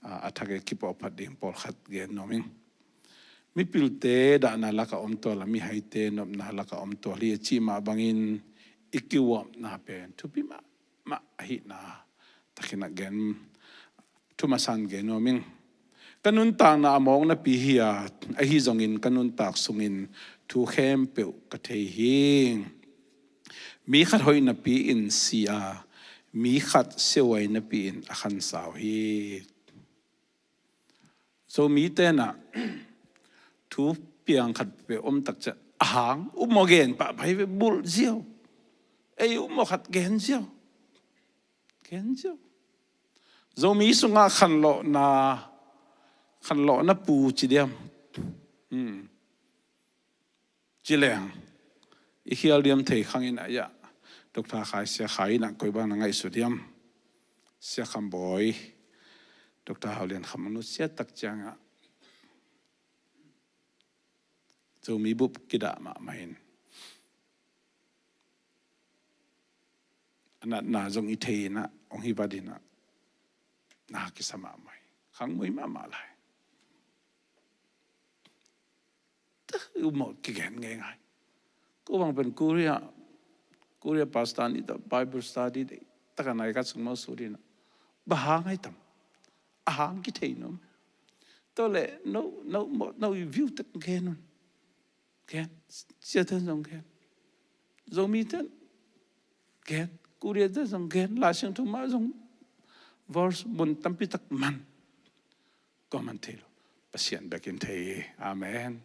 a, a thak i kipawhphat ding pawlkhat gen nuam ing. Mipilte dahna lakah om tual a, mihaite nopna lakah om tual hi a cih mah bangin i kiuapna pen thupi mah mah ahihna takin a gen, thu masa in gen nuam ing. Ka nuntakna a mawk napi hi a, ahi zongin ka nuntak sungin thu khempeuh ka thei hi. Mi khat hoih napi in si a, mi khat siahuai napi in a khansau hi. Zomite na thu piang khat pe om tak ciang a hang upmawh gen pah pai ve, bulh ziau. Ei upmawh khat gen ziau. Gen ziau. Zomi sungah khanlawhna, khanlawhna pu ci diam. Hmm. Ci leng i khial diam thei khang in a, ya, Doctor Khai, Sia Khai in ah koi bang na ngaihsut hiam? Sia Kham Bawi, Doctor Hau Lian Kham a nusia tak ciangah Zomi bup kidah mahmah in, a natna zong i thei in ah, hong hi vat in ah, na kisa mahmah hi. Khangmui mahmah lai. Tah, u mawh kigen ngeingai. Ko bang pen Korea, Korea pastor nih tawh Bible study deih tak a nai ka sung mawh sut in ah, bang hang ai tam? A hang kithei nuam. Tua leh no, no, no, no i view tak gen un. Gen, Siate'n zong gen, Zomite'n gen, Koreate'n zong gen, Lai Siangtho mah zong verse mun tampi tak man. Kua man thei lo, Pasian bek in thei hi. Amen.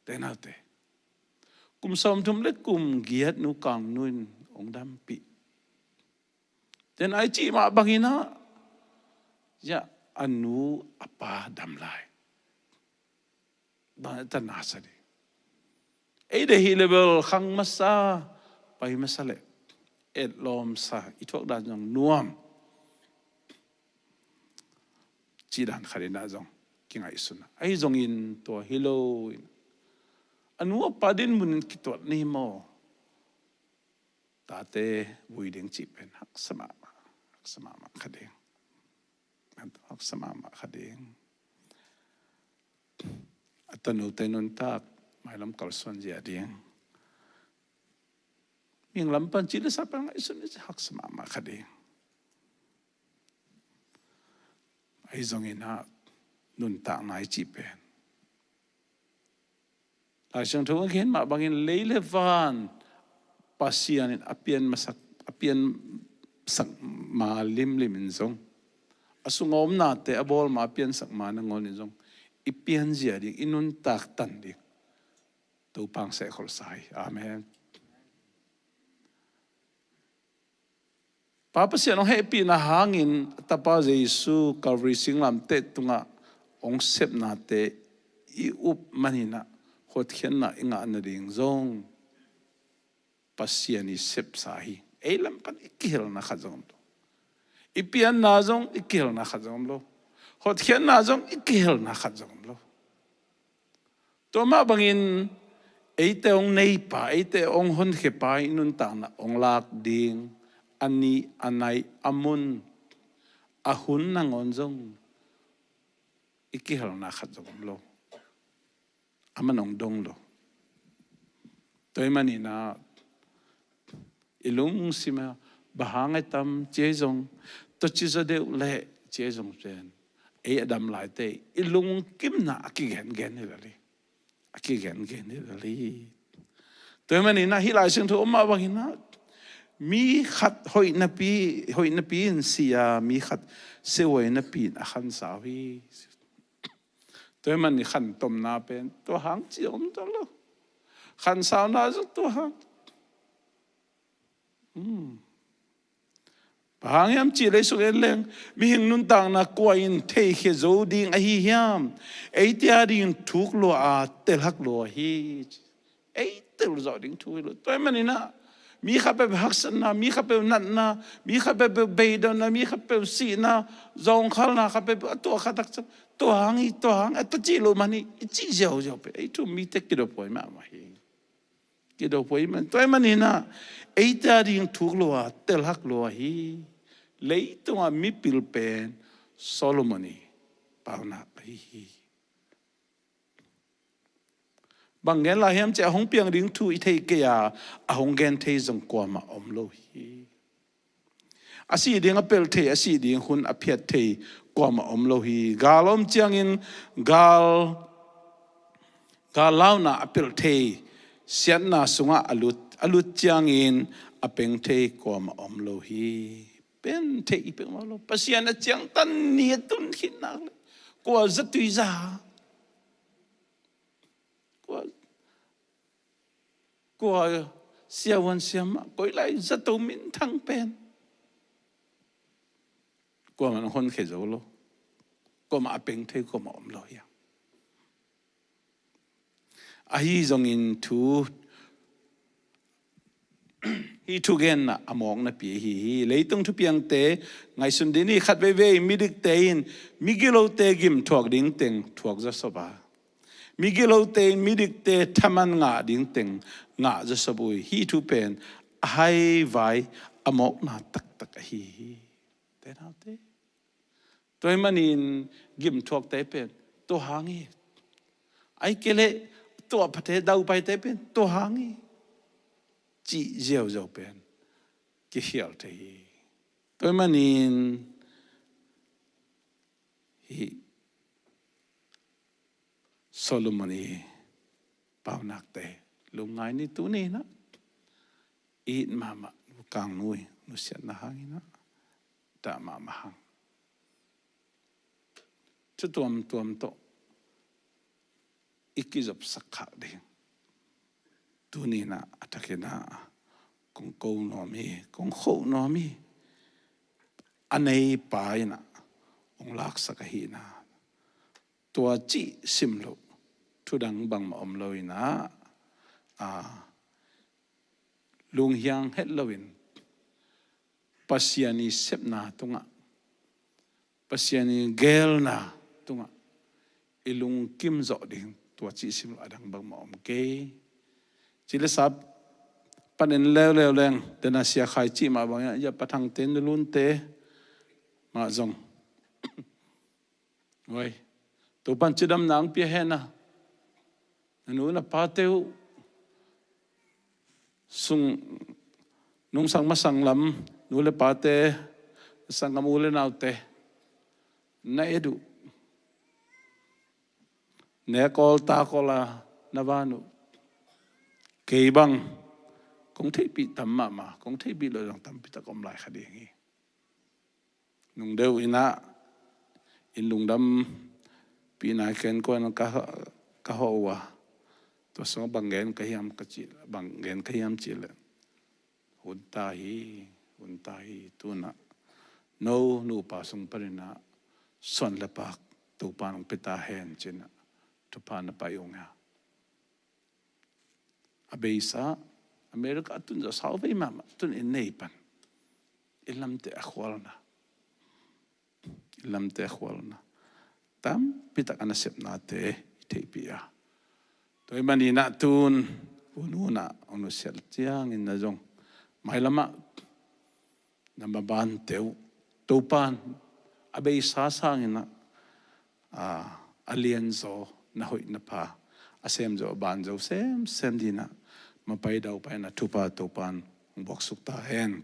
Te naute, kum sawmthum le kum giat Nu Kang Nu in hong dampih. Then a i cih mah bangin ah, ya, a nu a pa dam lai. Bang a ta nasa ding. Ei deih hi leh bel khang masa, pai masa leh etlawm sa, i thuak dan zong nuam. Cih dan khat in ah zong kingaihsun a, ahi zongin tua hi lo in, a nu a pa dinmun in kituat ni maw? Tate vui ding cih pen haksa mahmah, haksa mahmah kha ding. Haksa mahmah kha ding. A tanute nuntak mailam kalsuan zia ding. Mihing lam pan cih le sa pan ngaihsun ni, haksa mahmah kha ding. Ahi zongin ah nuntakna i cih pen, Lai Siangtho a gen mah bangin lei le van Pasian in a pian masak, a piansak ma limlim in zong, a sungah omnate a bawl ma, a piansak ma nangawn in zong, i pianzia ding, i nuntak tan ding Topa hong sehkholhsa hi. Amen. Pa Pasian hong hehpihna hangin a Tapa Jesu Calvary singlamteh tungah hong sepnate i up manin ah hotkhiatna i ngah nading zong Pasian i sepsa hi. Ei lam pan i kihelna khat zong om lo. I pianna zong i kihelna khat zong om lo. Hotkhiatna zong i kihelna khat zong om lo. Tua mah bangin eite hong neipa, eite hong honkhiapa i nuntakna hong lak ding a ni, a nai, a mun, a hun nangawn zong i kihelna khat zong om lo. A man hong dong lo. Tua ahih manin ah i lungsim ah, bang hang ai tam, ci ai zong, tua ci zaw deuh leh, ci ai zong pen, ei a dam laite i lungkimna a kigengen hi lel hi. A kigengen hi lel hi. Tua ahih manin ah hih Lai Siangtho om mah bangin ah, mi khat hoih napi, hoih napi in si a, mi khat siahuai napi in a khansau hi. Tua ahih manin khantomna pen tua hang ci om ta lo. Khansauna zong tua hang. Hmm. Bang hang hiam cih leh, suk en leng, mihing nuntakna kua in theikhia zo ding ahi hiam? Eite a dingin thuk lua a, telhak lua hi. Ei telzawh ding thu hi lo. Tua ahih manin ah mi khat peuh haksatna, mi khat peuh natna, mi khat peuh beidonna, mi khat peuh sihna, zawngkhalna khat peuh a tuah kha tak ciang, tua hang hi, tua hang, a tua cih loh man hi, i cih ziauziau pen ei thu-um mite kidophuai mahmah hi. Kidophuai man. Tua ahih manin ah eite a ding thuk lua, telhak lua hi. Leitungah mipil pen Solomon i paunak ahi hi. Bang gen lai hiam cih leh, a hong piang ding thu i thei kei a, a hong gen thei zong kuamah om lo hi. A sih ding a pelh thei, a sih ding hun a phiat thei kuamah om lo hi. Gal a om ciangin gal, gal launa a pelh thei, siatna sungah a lut, a lut ciangin a peng thei kuamah om lo hi. Peng thei i peng mah lo. Pasian a ciangtan ni a tun khit nak leh kua zatui za, kua, kua siavuan siamah, koi lai zato minthang pen kuamah hong honkhia zo lo. Kuamah a peng thei kuamah om lo hi a. Ahi zongin thu, Hih thugenna a mawknapi ahi hi. Leitung thupiangte ngaihsun dih ni. Khat veivei midikte in migilote gimthuak ding teng thuak zawsop a, migilote in midikte thaman ngah ding teng ngah zawsop uh hi. Hih thu pen a haivai a mawkna taktak ahi hi. Te naute, tua ahih manin gimthuakte pen tua hang hi. Ahih kei leh tua phate daupaite pen tua hang hi, cih ziauziau pen kikhial thei hi. Tua ahih manin hih Solomon i paunakte lungngai ni. Tuni in ah i it mahmah, nu kang nu i nusiatna hangin ah dah mahmah hang, thu tuamtuam tawh i kizopsak khak ding. Tuni in ah a thakin ah kong ko nuam hi, kong khoh nuam hi. A neipa in ah hong laksak ahi in ah, tua cih sim loh, thudang bangmah om lo in ah, a, lunghiang het loin Pasian i sepna tungah, Pasian i geelna tungah i lungkim zawh ding, tua cih sim loh a dang bangmah om kei. Ci le sa panin leuleu leng, dena Sia Khai cih mah bangin ah, ya Pa Thangte, Nu Lunte mah zong, oi, Topan cidamna hong pia hen a, na nu na pate uh sung, nungsak masang lam, nu le pate, sanggam u le naute na et uh, nek awl tak awl a na van uh, kei bang kong theihpih tam mahmah, kong theihpih loh zong tampi tak om lai kha ding hi. Nung deuh in ah inn lungdampihna ken kua in ka, ka hawh uh a, tua sungah bang gen ka hiam ka cih, bang gen ka hiam cih leh, hun ta hi, hun ta hi. Tu in ah no nupa sung panin ah suan le pak Topan hong pia ta hen ci-in ah thupha na pai ung a. A beisa America a tun zawh, sauvei mahmah tun, inn nei pan, inn lamte a khualna, inn lamte a khualna, tampi tak a nasepnate i theihpih a. Tua ahih manin ah tun hun hun ah hong nusiat ciangin ah zong mailam ah na mabante uh Topan a beisa sangin ah, a, a lianzaw, na hoih na pha, a semzaw a banzaw semsem dingin ah mapai daupai na thupha Topan hong buaksuk ta hen.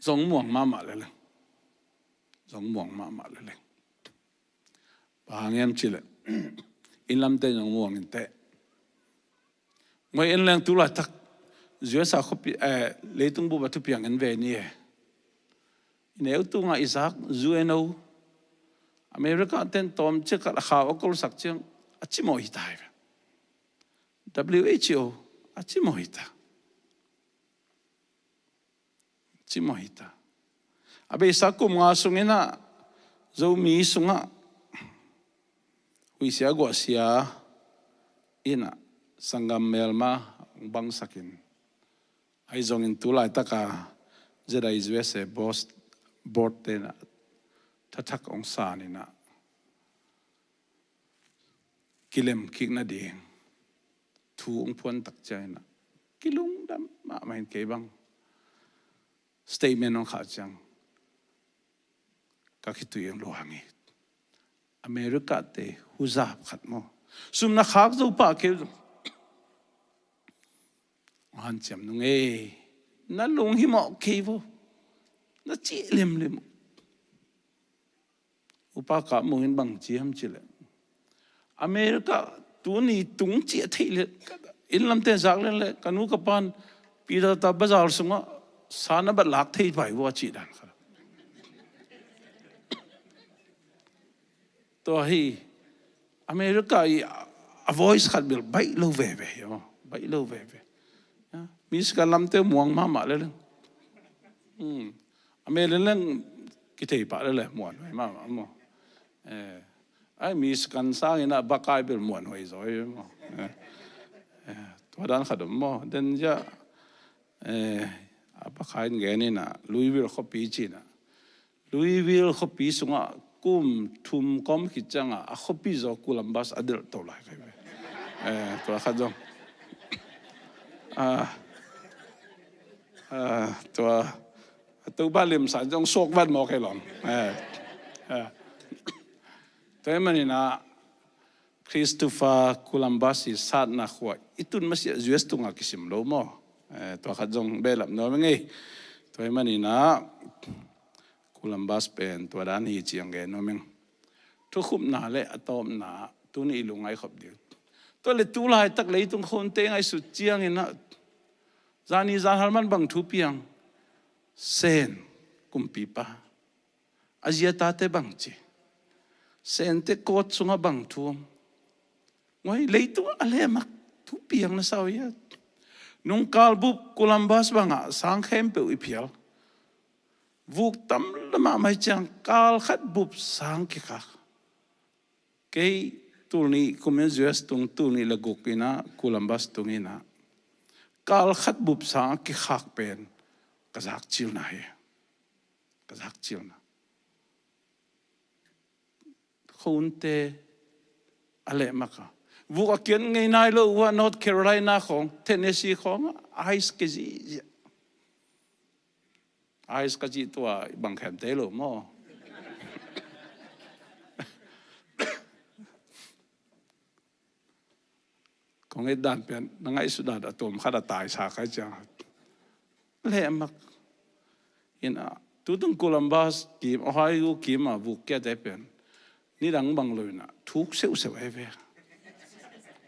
Zong muang mahmah leleng, zong muang mahmah leleng. Bang hang hiam cih leh inn lamte zong muang inteh. Ngoi en leng, tu laitak U S A khuapi, eh, leitung bup a thupiang en ve ni e. I neu tungah i zak U N O, America ten tawm ciakat a khau a kolsak ciang a cimawh hi ta hi ve. W H O a cimawh hi ta. Cimawh hi ta. A beisa kum nga sungin ah Zomi sungah huihsia guahsia in ah sanggam melma hong bangsakin, ahi zongin tu laitaka Z I U S A boss, board ten ah thathak hong sanin ah kilem kik nading thu hong phuan tak ciangin ah kilungdam mahmah in, kei bang statement hong khah ciang ka khitui hong luang hi. America te huzap khat maw, sum na khak zo pah kei uh zong hanciam nung ei, na lunghimawh kei vo, na cih limlim uh. Upa Kap Mung in bang ci hiam cih leh, America tuni tung ci a theih leh, inn lamte zak leh leh, ka nu ka pan Pidata bazar sungah sa na bat lak thei pai vua cih dan kha. Tua hi America i a voice khat bel baih lo veve hi maw, baih lo veve. Ya, Michigan lamte muang mahmah leleng. Hmm. A mel in leng kithei pah lele, muanhuai mahmah maw. Eh, ai, Michigan sangin ah Buckeye bel muanhuai zaw hi maw. Eh, eh, tua dan khat om maw. Den ya, Eh, a pakhat in gen in ah, Louisville khuapi ci-in ah, Louisville khuapi sungah kum thum kawm khit ciangah a khuapi zaw Columbus a delh to lai kai ve. Eh, tua khat zong. Ah, ah, tua, a Topa lemsa zong suak vat mawk hi lawm. Eh, eh. Tua ahih manin ah, Christopher Columbus i satna khua i tun masiah U S tungah kisim lo maw? Eh, tua khat zong behlap nuam ing ei. Tua ahih manin ah Columbus pen tua dan hi ci-in gen nuam ing. Thukhupna le a tawpna tuni i lungngai khop ding. Tua le tu laitak leitung khonte ngaihsut ciangin ah zani zan hal man bang thu piang, Sen kumpipa. A zi a tate bangci, Sente court sungah bang thu om. Ngoi, leitungah a lehmak thu piang na sa uh hia? Nungkal bup Columbus bangah sang khempeuh i phial. Vuk tam lamah mai ciang kal khat bup sang kikhak. Kei tul nih kum in U S tung, tul nih le guk in ah Columbus tung in ah kal khat bup sang a kikhak pen ka zakcilna hi. Ka zakcilna. Khonte a lehmak a. Vuk a kiat ngei nai lo uh ah North Carolina khawng, Tennessee khawng ah ice kizih ziah. Ice ka cih tua bang khem thei lo maw? Kong et dan pen na ngaihsut dan a tawm khat a taisa kai ciang. Lehmak. In ah, tutung Columbus kim, Ohio kim ah vuk kiate pen nidang bang lo in ah thuk seuhseuh hi ve.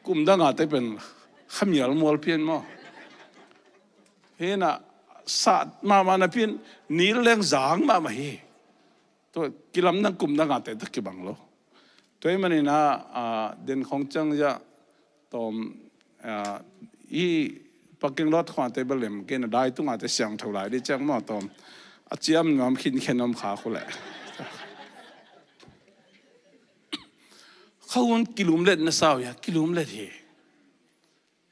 Kum dang ate pen khamial mual pian maw? Hi in ah, sat mahmah napi in nil leng zang mahmah hi. Tua kilamdang kum dang ate tak kibang lo. Tua ahih manin ah, ah, den khong ciang zia tawm, ah, i parking lot khong ate bel lem kei in ah, dai tung ate siangtho lai ding ciang maw tawm. A ciam nuam khinkhen om kha khu leh. Kha hun kilumlet na sa uh hia, kilumlet hi.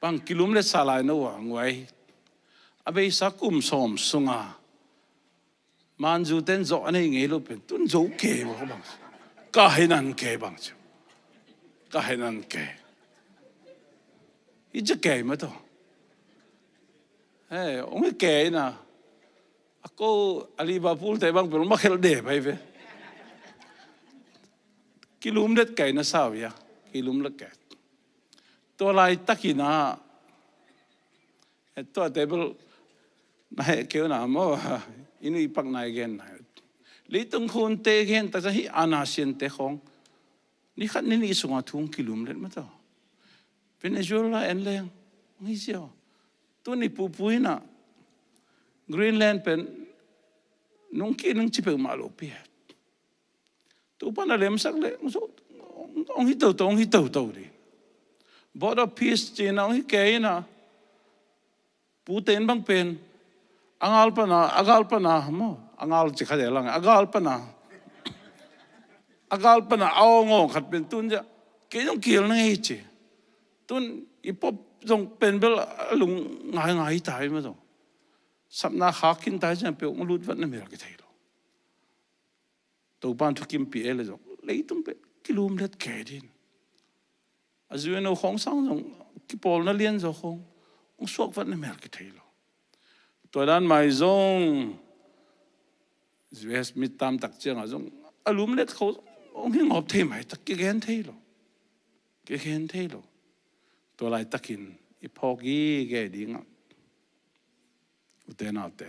Bang kilumlet sa lai na uh a, Ngoi? A beisa kum sawm sunga manzu ten zawh a nei ngei lo pen tun zo kei maw bang? Ka hi nan kei bang ci. Ka hi nan kei. Hi ci kei maw tawh. He, hong hi kei na. A ko a Liverpool te bang pen hong ma khelh de pai ve. Kilumlet kei na sa uh hia? Kilumlet kei. Tua laitakin ah, eh, tua table na heh keu na maw, i nu i pakna i gen na. Leitung khonte gen tak ciang hi ana siante khong ni khat ni nih sungah thu hong kilumlet maw tawh. Venezuela en leng hong hi ziau. Tuni pupu in ah Greenland pen nung kih nung ci peuhmah lo pi. Topa na lemsak leh hong hi toto, hong hi toto ding. Board of Peace ci-in ah hong hi kei in ah, pute in bang pen a ngal pan a, a gal pan a maw, a ngal ci kha de lang, a gal pan a, a gal pan a a awngawng khat pen tun zia kei zong kihel na ngei ci. Tun i pop zong pen bel a lung ngaingai ta hi maw zong. Sapna khak khin ta hi ciang peuh hong lut vat na mel kithei lo. Topa'n thukimpih ei le zong leitung pen kilumlet kei ding. A U N O khawng sang zong kipawlna lian zaw khawng hong suak vat na mel kithei lo. Tua dan mai zong U S mi tam tak ciangah zong a lumlet kho hong hi ngawp thei mai tak kigen thei lo. Kigen thei lo. Tua laitakin i phawk gige dingah ute naute,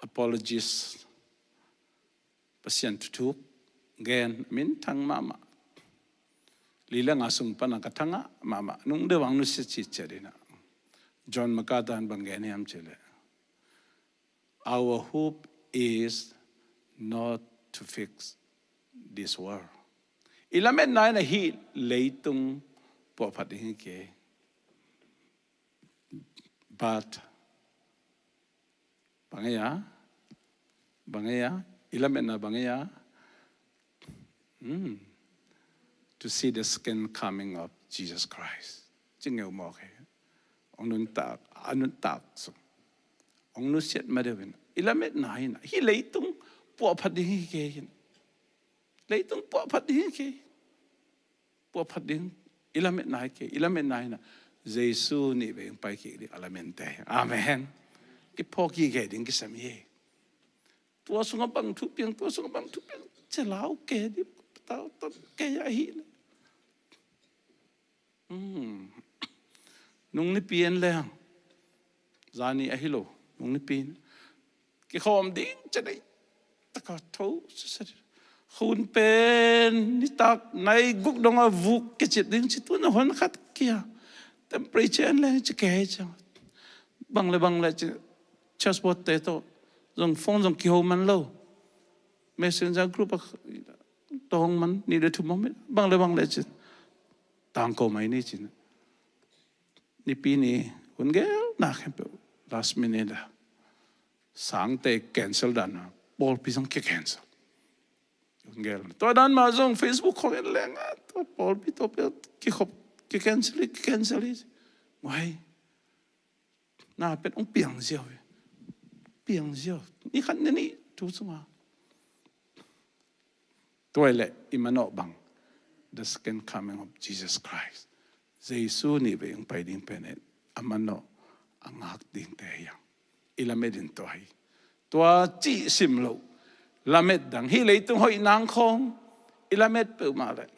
apologist, Pasian thuthuk gen, minthang mahmah. Li le nga sung pana ka thangah mahmah, nung deuh ang nusia citciat inah. John MacArthur in bang gen hiam cih leh, "Our hope is not to fix this world." I lametna in ah hih leitung puahphat ding hi kei. But bang ei a? Bang ei a? I lametna bang ei a? Hmm. To see the second coming of Jesus Christ. Ci ngeu mawk hi. hong nuntak, a nuntak sung hong nusiat ma deuh in, i lametna in ah hih leitung puahphat ding hi kei hi. Leitung puahphat ding hi kei. Puahphat ding, i lametna hi kei. I lametna in ah Jesu nih vei hong pai kik ding a lamente hi. Amen. Kiphawk hi kei ding kisam hi. Tua sungah bang thu piang, tua sungah bang thu piang, ci lau kei ding, tau tam kei ahi le. Hmm. Nung nipi en leng, zani ahi lo, nung nipi en kikhawm ding ci dei. Taka tho sese. Hun pen nitak nai guk dong a vuk kicip ding ci, tu na hon khat kia. Temperature en leng ci kei ciang. Bang le bang le ci, church board te tawh zong phone zong kiho man lo. Messenger group a tawh hong man, nih le thum hong man, bang le bang le ci. Tangko mai ni ci. Nipi ni hun gel na khempeuh last minute a sangte cancel dan a, pawlpi zong ki cancel. Hun gel. Tua dan mah zong Facebook khong en leng a, tua pawlpi tua pawlpi kikhop, ki cancel hi, ki cancel hi. Wai. Na pen hong piang ziau hi. Piang ziau. Ni khat ni nih thu sungah. Tua hi leh i manawh bang, the second coming of Jesus Christ. Jesu nih vei hong pai ding pen a manawh a ngak dingte hi hang. I lamet in tua hi. Tua cih sim loh lamet dang, hih leitung hoih nang khawng i lamet peuhmah leh,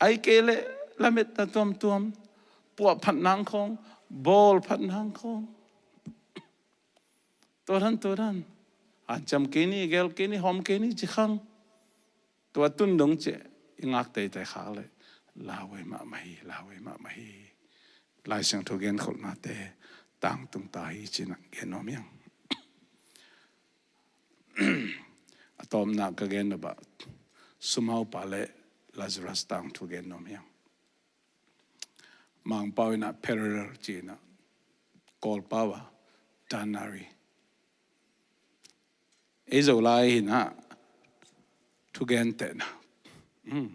ahih kei leh lametna tuamtuam, puahphat nang khawng, bawlphat nang khawng. Tua dan, tua dan. Hanciam kei ni, gel kei ni, hawm kei ni ci khang. Tua tun dong ci i ngak teitei khak leh lauhuai mahmah hi, lauhuai mahmah hi. Lai Siangtho genkholhnate tangtung ta hi ci-in ah gen nuam hi hang. A tawpna ka gen nop ah sumhaupa le Lazarus tangthu gen nuam hi hang. Mangpau in ah parallel ci-in ah, Kawlpau ah denarius. Ei Zolai hi-in ah thugentehna. Hmm.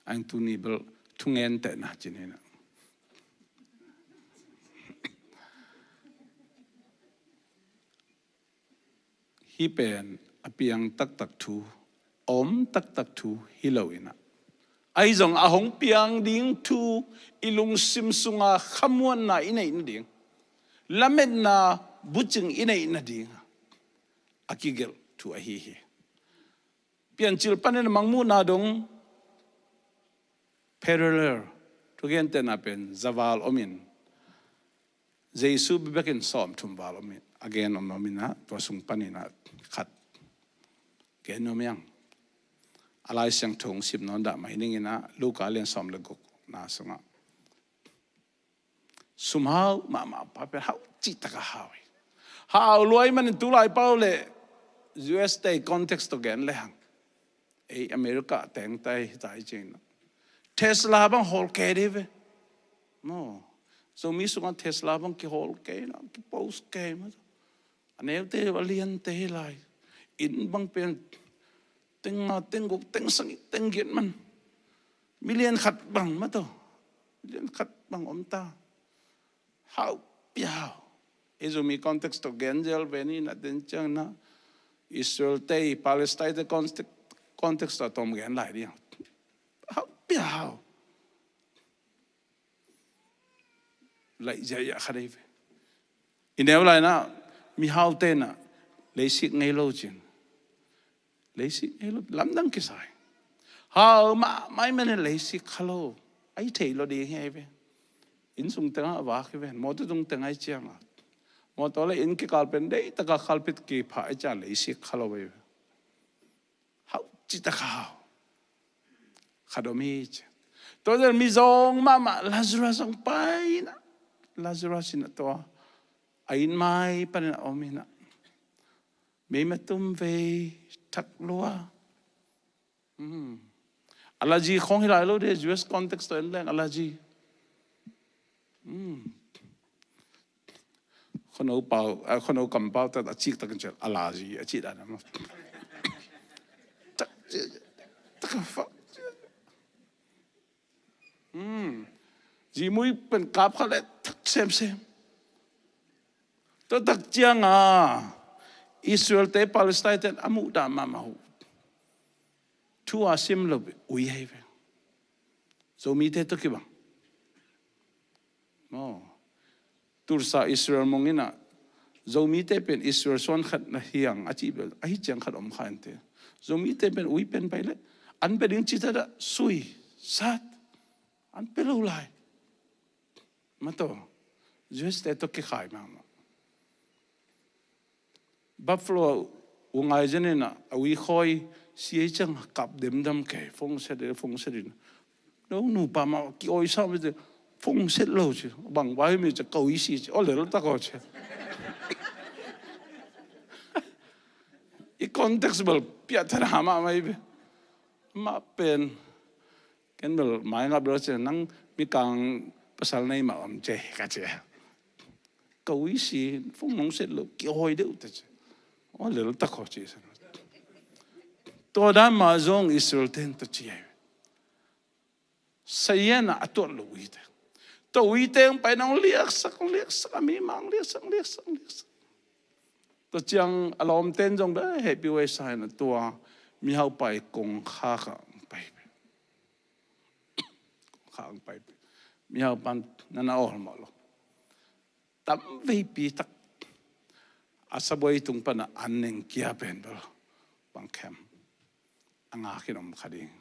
Ahi zong tuni bel thungentehna ci-in ah. Hih pen a piang taktak thu, a om taktak thu hi lo-in ah, ahi zong a hong piang ding thu i lungsim sunga khamuanna i neih nading, lametna bucing i neih nading a kigelh thu ahi hi. Piancil panin a mangmuhna dong parallel thugentehna pen zaval omin, Jesu bekbekin sawmthum val omin, a gen om omin ah, tua sung panin ah khat gen nuam hi hang. A Lai Siangtho hong sim nawn dah mai ning in ah, Luka lian sawm le gukna sungah sumhau mahmah pa pen hau cihtak a hau hi. Hau lua ahih manin tulai pau le U S te context tawh gen le hang, ei America teng tai tai cin, Tesla bang hawl kei dih ve. Maw, Zomi sungah Tesla bang kihawl kei na, kipost kei mah. A neute a liante hi lai. Inn bang pen teng nga, teng guk, teng sagih, teng giat man. Million khat bang mah tawh. Million khat bang om ta. Hau pia hau. Ei Zomi context tawh gen zel ve ni, na den ciang na Israel te, Palestine te context, context tawh tawm gen lai ding. Hau pia hau. Laih ziahziah kha dei ve. I neu lai-in ah mihaute in ah leisik ngei lo cin. Leisik ngei lo, lamdang kisai. Hau mahmah ahih manin leisik kha lo. Ahi thei lo ding hi ve. Inn sung tengah vak hi ve. Mawtaw tung teng ahih ciangin, mawtaw le inn kikal pen deihtakin kalpit kipha ahih ciangin leisik kha lo hi ve. Hau cihtak a hau. Khat om hi ci. Tua zen mi zawng mahmah Lazarus hong pai in ah, Lazarus in ah tua a inn mai panin a om in ah, meimatum vei thak lua. Hmm. Allergy khawng hi lai lo ding, U S context tawh en leng allergy. Hmm. Khuano pau, a, khuano kampau ta a ciktakin cial allergy a cih dan a maw. Tak, tak, tak, fa. Hmm. Zimui pen kap kha le tak, semsem. Tua tak cianga Israel te Palestine ten a muhdah mahmah uh. Thu a sim lo ui ahi ve. Zomite tawh kibang. Maw. Tulsa Israel mong inah Zomite pen Israel suan khat na hiang a cih bel ahi ciang khat om kha inteh. Zomite pen ui pen pai leh an pia ding cih tadah sui sat an pia lo lai. Mataw, U S te tawh kikhai mahmah. Buffalo uh ngai zen inah a ui khawi si ei ciang kap demdam kei, fongset ei, fongset inah. No nupa mah ki-awi sa mi te fongset lo ci, bang vai mi ci, ka ui si ci, aw lel tak aw ci. I context bel piahtana mahmah hi ve. Mah pen ken bel mai ngap lo ci, nang Mikang pasal nei mah om ci ka ci. Ka ui si fong nong set lo ki-awi deuh ta ci. Aw lel tak aw ci. Tua dan mah zong Israel ten tawh ci ahi. Sayan a tuat lo uite. Tua uite hong pai nong liaksak, hong liaksak, a mi mah hong liaksak, hong liaksak, hong liaksak. Tua ciang a lawmten zong bel hehpih uh ei sa inah tua mihaupa i kongkhak ah hong pai. Kongkhak ah hong pai. Mihaupa in na na awl mawh lo. Tam veipi tak a sabuai tung pana an neng kia pen bel bang khem a ngak in om kha ding.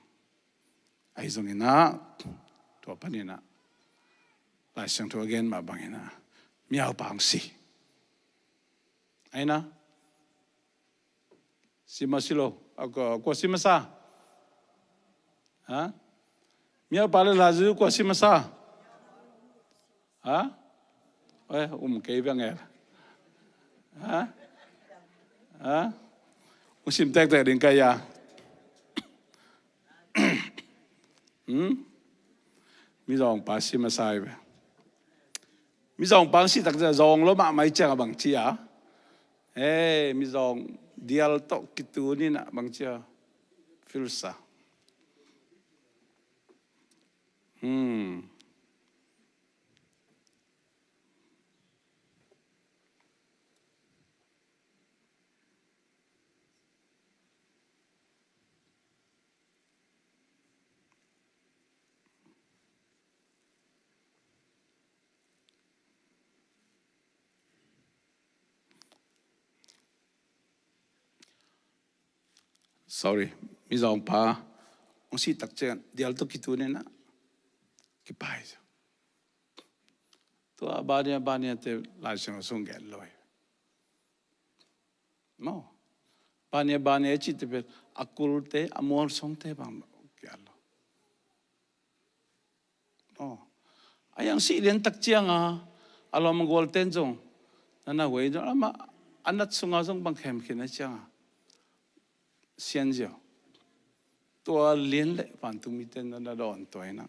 Ahi zongin ah tua panin ah Lai Siangtho a gen mah bangin ah mihaupa hong si. Ahi na si mah si lo, a kua, kua si masa? Ha? Mihaupa le Lazarus kua si masa? Ha? Eh, um kei bia ngel. Ha? Ha? Um sim tektek ding kai a. Hmm? Mizawngpa si masa hi ve. Mizawngpa ang si tak ciang zawng lo mahmah i ciang a bang ci a. Eh, mizawng dial tawh kitun inah bang ci a. Filsa. Hmm. Sorry, mizawngpa hong si tak ciang dial tawh kitun inah kipai. Tua bania bania te Lai Siangtho sung gen lo hi. Maw. Bania bania cihte pen a kulte a mualsongte bang kial lo. Aw. A yang sih lian tak cianga a lawm a gualten zong na na huai zong amah a nat sunga zong bang khem khin a cianga sian ziau. Tua lian le vantung mite na na dawn tua inah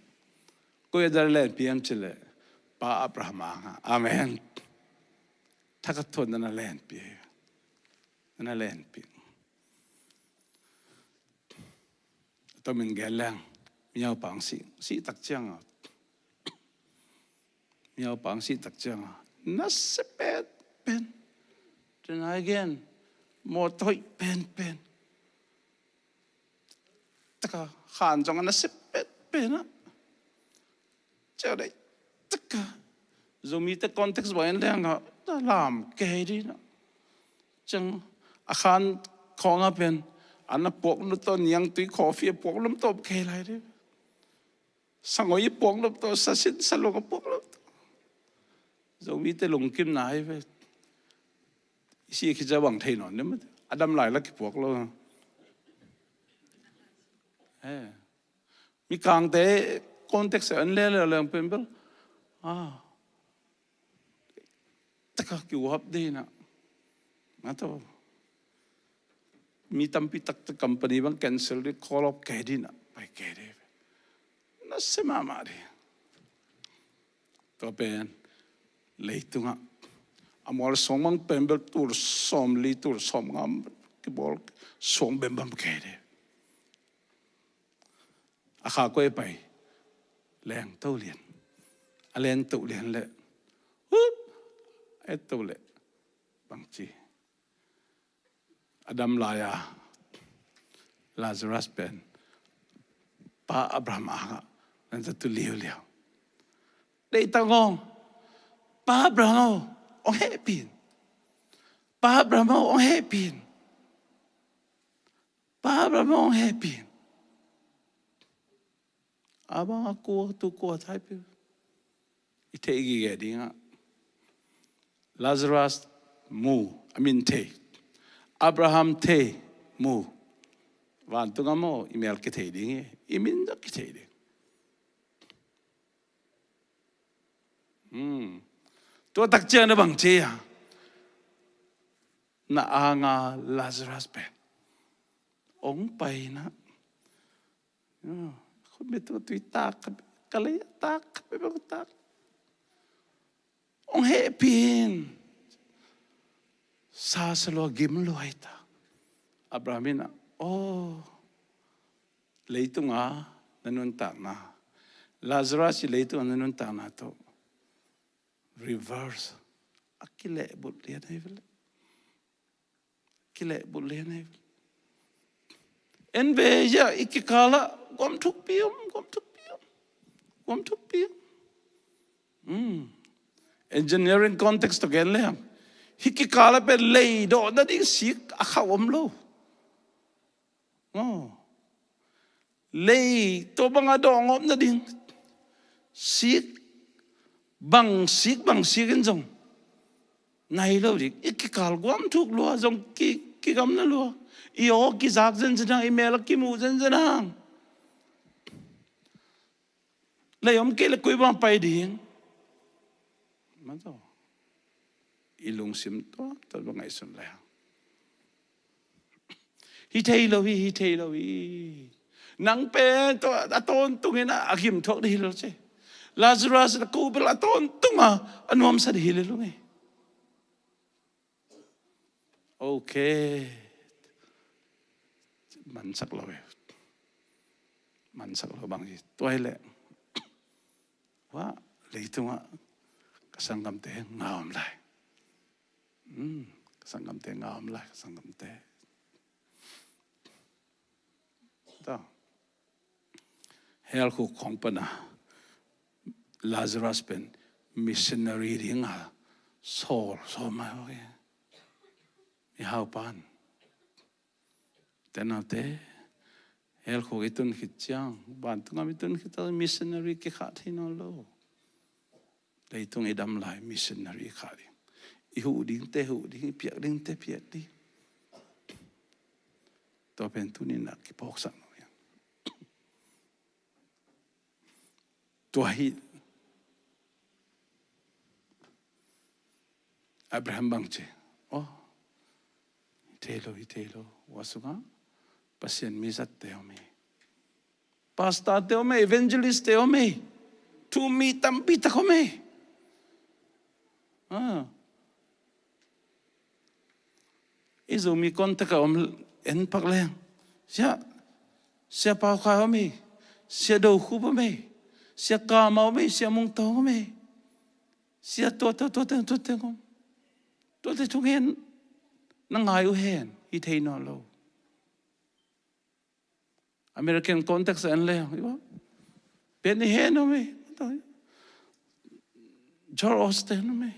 koi a dal lenpi am ci le Pa Abraham anga. Amen. Thakhat thuan na na lenpi. Na na lenpi. Tomin gen leng mihaupa ang si, si tak cianga mihaupa ang si tak cianga na sepet pen. Tena again mawtaw hoih penpen taka khan zong a na sepet pen ah. Ciau dai taka Zomite context bangin leng ah lam kei dina. Ciang a khan khawng a pen a na puak lut tawh niangtui coffee a puak lut tawh kei lai dina. Sangoi i puak lut tawh sasin salung a puak lut tawh. Zomite lungkimna hi ve. I si khit ciang bang thei nawn ding mah a dam lai la kipuak lo. Mikangte context an lele leng pen bel a taka kiuhap dina. Mataw mi tampi takte company bang cancel dih call up kei dina pai kei dih. Na se mahmah dih. Tua pen leitungah a mual sawng mang pen bel tul sawm li tul sawm ngam kibawl suang bembam kei dih. A kha koi pai leng to lian a len to lian le Eto le bangci, a dam lai-a Lazarus pen Pa Abraham a nan zatu liuliau. Deihtak ngawng, Pa Abraham aw, hong hehpih in. Pa Abraham aw, hong hehpih in. Pa Abraham aw, hong hehpih in. A bang a kua tu kua thai pi. I theih gige dingah Lazarus mu, a min thei. Abraham thei, mu. Vantung a maw, i mel kithei ding hi. I min zong kithei ding. Hmm. Tua takciang na bang ci a, na anga Lazarus pen hong pai na. Khutbit tu tui tak ka lei tak ka be tak. Hong hehpih in. Sa sa lua gim lua hi ta. Abraham in a, oh, leitunga na nuntakna, Lazarus i leitunga na nuntakna tawh reverse a kilehbulh lian hi vele. Kilehbulh lian hi vele. En ve ya i kikalah guam thukpi om, guam thukpi om, guam thukpi om. Hmm. Engineering context tawh gen le hang, hih kikalah pen lei dawh nading sik a khauh om lo. Oh. Lei tua banga dawh ngawp nading sik, bang sik, bang sik in zong nai lo ding. I kikal guam thuk lua, zong ki, kigam na lua. I aw kizak zenzen hang, i mel a kimuh zenzen hang. Lei om kei le koi bang pai ding. Maw, i lungsim tua tua bang ngaihsun le hang. Hi thei lo hi, hi thei lo hi. Nang pen tua a tawntung in a gim thuak dih hi lo ci. Lazarus na ku bel a tawntung a, a nuamsa dih hi lo nge. Okay. Mansak lo e. Mansak lo bang hi. Tua hi le. Wa, leitungah ka sanggamte nga om lai. Hmm, ka sanggamte nga om lai, ka sanggamte. Ta. Hell khuk khong pana Lazarus pen missionary dinga sawl, sawl mai ho ke. I hau pan. Te naute, hell khuk i tun khit ciang, vantung gam i tun khit ciang missionary kikhah thei nawn lo. Leitung i dam lai missionary khah ding. I huh dingte huh ding, i piak dingte piak ding. Tua pen tuni-in a kiphawksak lo hi. Tua hi. Abraham bang ci. Oh, hi thei lo, hi thei lo. Wa sungah Pasian mi zatte om hi. Pastor te om hi, evangelist te om hi. Thu mi tampi tak om hi. Ah. I Zomi context a om en pak leng. Sia, Sia Pau Khai om hi. Sia Do Khup om hi. Sia Kama om hi. Sia Mung Tawng om hi. Sia tua, tua, tua teng, tua teng om. Tua teng thungen na ngai uh hen. Hi thei nawn lo. American context en le, Benny Hinn om hi. Joel Osteen om hi.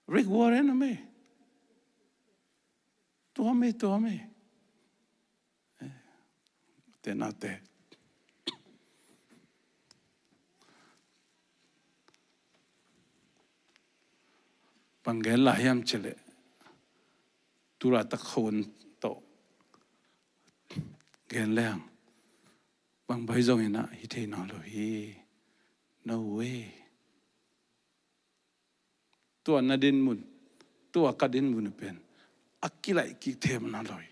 Rick Warren om hi. Tua om hi, tua om hi. Eh, te naute. Bang gen lai hiam cih leh, tu laitak khawng tawh gen leng, bang bai zongin ah hi thei nawn lo hi. No way. Tua na dinmun, tua ka dinmun pen a kilaih kik them nawn lo hi.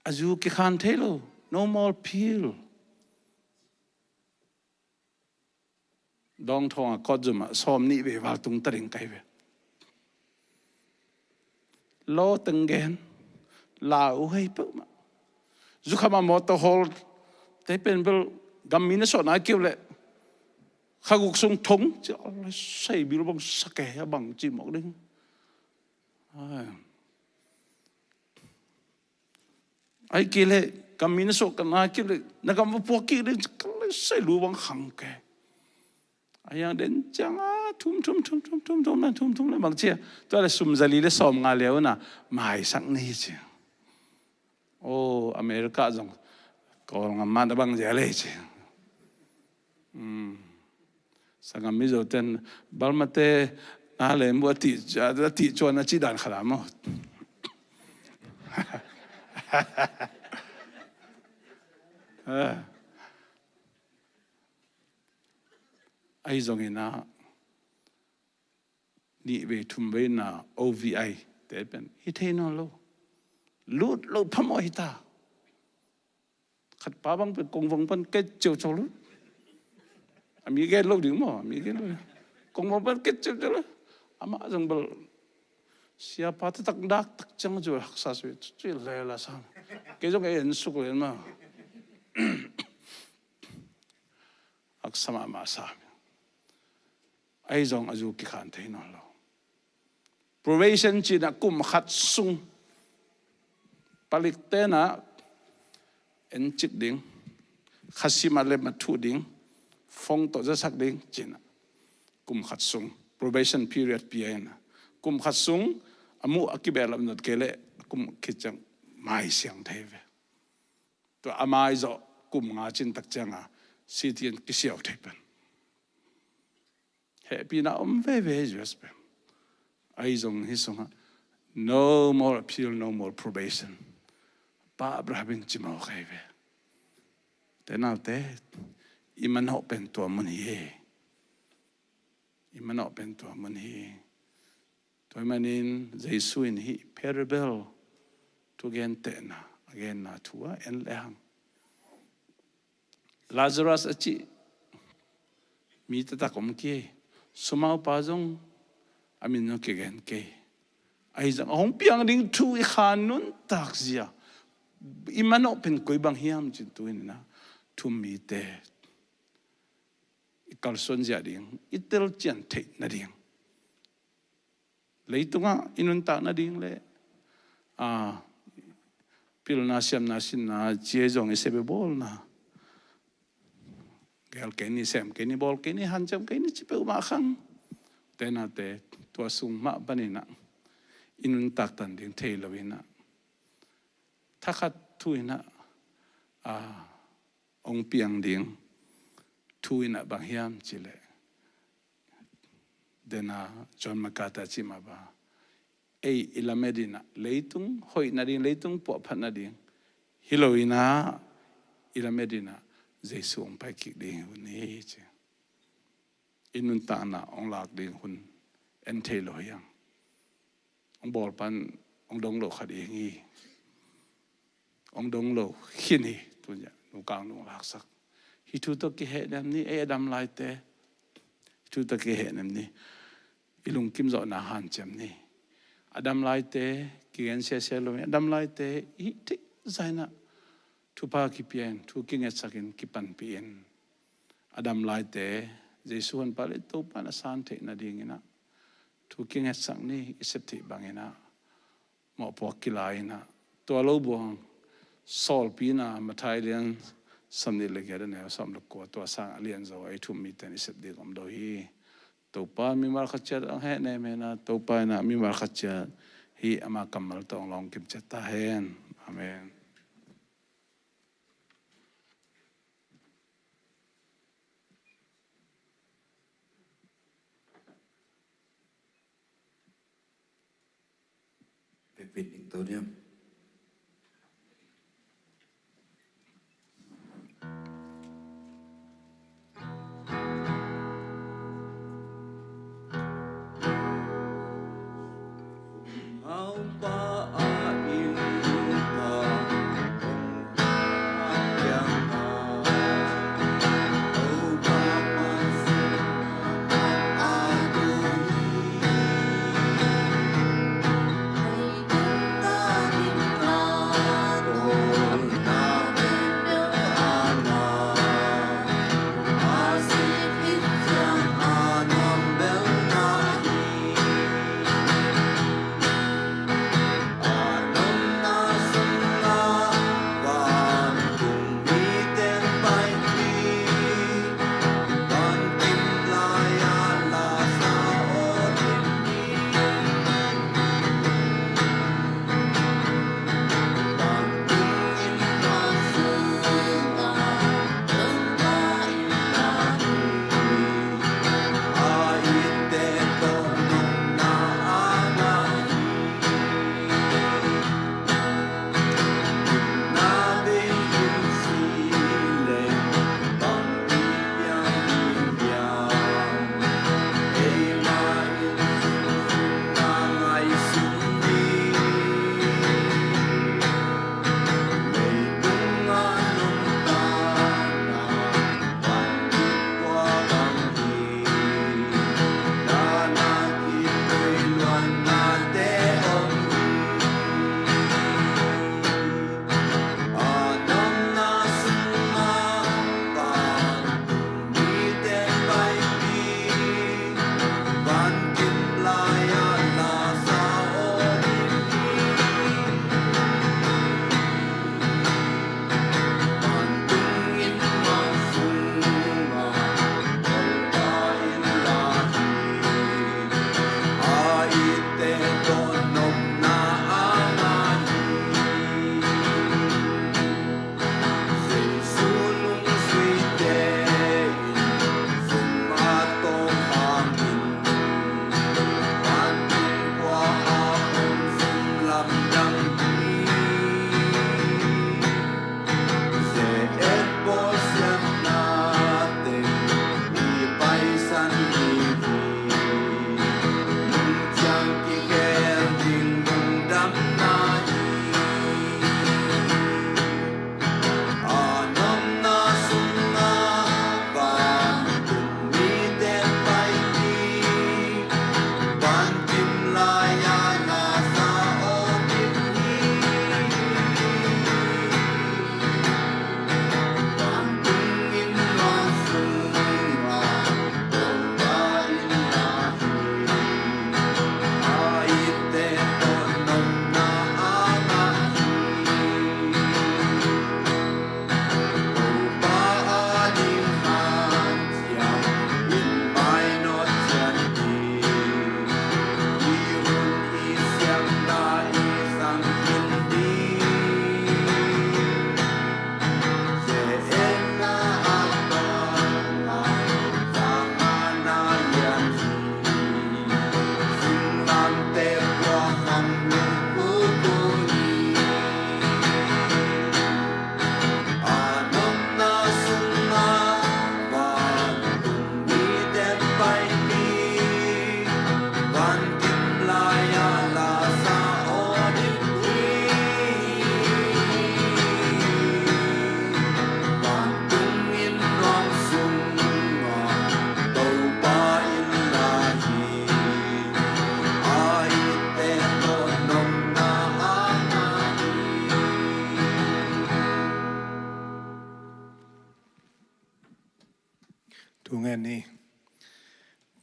A zu kikhan thei lo, no more pill. Dawngthawng a kawt zumah sawm nih vei val tung ta ding ka hi ve. Law teng gen, la uh hei peuhmah. Zukham a mawtaw hawl te pen bel gam mi na sawhna a kiu leh Kha guk sung thong ci, a lai sei bil bang sa ke a bang ci mawk ding. Ai. Ai kei le, ka min a suak ka na kei le, na kam va puak kik ding, ka le sai lu bang khang ke. A yang den ciang a, thum, thum, thum, thum, thum, thum, na thum, thum le bang cia. Tua le sum zali le sawm nga liau na, mai sak ni ci. O, America zong, Kawl ngam man a bang zia le ci. Hmm. Sangam Mizo ten, Balmate na le mu a ti, a ti cuan a ci dan khala maw. Eh. Ahi zongin ah, nih vei thum vei na O V I te pen, hi thei nawn lo. Lut lo phamawh hi ta. Khat pa bang pen kongvong pan ket ciauciau lo. A mi gen lo ding maw, a mi gen lo ding. Kongvong pan ket ciauciau lo. Amah zong bel siapa taktak dak tak ciang cu haksa sui, sui lela sa. Kei zong ei en suk len maw. Haksa mahmah sa. Ahi zong a zu kikhan thei nawn lo. Probation ci-in ah kum khat sung palik ten ah encik ding, khasim ah lem ah thuh ding, fong tawh zasak ding ci-in ah kum khat sung probation period pia in ah kum khat sung a muh a kibehlap nat kei leh kum khit ciang mai siang thei ve. Tua a mai zawh kum nga cin tak ciang a citizen kisiau thei pen. Hehpihna om veve hi U S pen. Ahi zong hi sungah no more appeal, no more probation. Pa Abraham in ci mawk ahi ve. Te naute, i manawh pen tua mun hi e. I manawh pen tua mun hi. Tua ahih manin Jesu in hih parable, thugentehna a genna thu ah en lehang, Lazarus a cih mi taktak om kei, sumaupa zong a min zong kigen kei. Ahi zong a hong piang ding thu i khan nuntak zia, i manawh pen koi bang hiam cin tu in ah thu-um mite i kalsuan ziah ding, i telcian theih nading, leitungah i nuntak nading le, a, pilna, siamna, sinna, cia zong i sep i bawlna, gel kei ni, sem kei ni, bawl kei ni, hanciam kei ni ci peuhmah khang. Te naute, tua sung mah panin ah i nuntak tan ding thei lo in ah, thakhat thu in ah, a, hong piang ding thu in ah bang hiam cih leh, dena John MacArthur cih mah bang, ei i lamet in ah leitung hoih nading, leitung puahphat nading hi lo in ah, i lamet in ah Jesu hong pai kik ding hi ci. I nuntakna hong lak ding hun en thei lo hi hang. Hong bawl pan hong dong lo khat i hi hi. Hong dong lo khin hi, tu-in ah nukang nung laksak. Hih thu tawh kihehnem ni, ei a dam laite. Hih thu tawh kihehnem ni. I lungkim zawhna hanciam ni. A dam laite, kigen siasia lo, a dam laite, i hih theih zah in ah thupha kipia in, thu kingetsak in, kipanpih in. A dam laite, Jesu honpa le Topa in a san theih nading in ah thu kingetsak ni, i sep theih bang in ah mawhpuak kila in ah, tua lo buang sawlpi in ah Matthai lian sawmnih le giat a neu sawm le kua, tua sang a lianzaw ei thu-um mite in i sep ding om lo hi. Topa in mimal khat ciat hong hehnem hen a, Topa in ah mimal khat ciat hih ama kammal tawh hong lawng kim ciat ta hen. Amen. Pepit ding to diam. Thu ngen ni.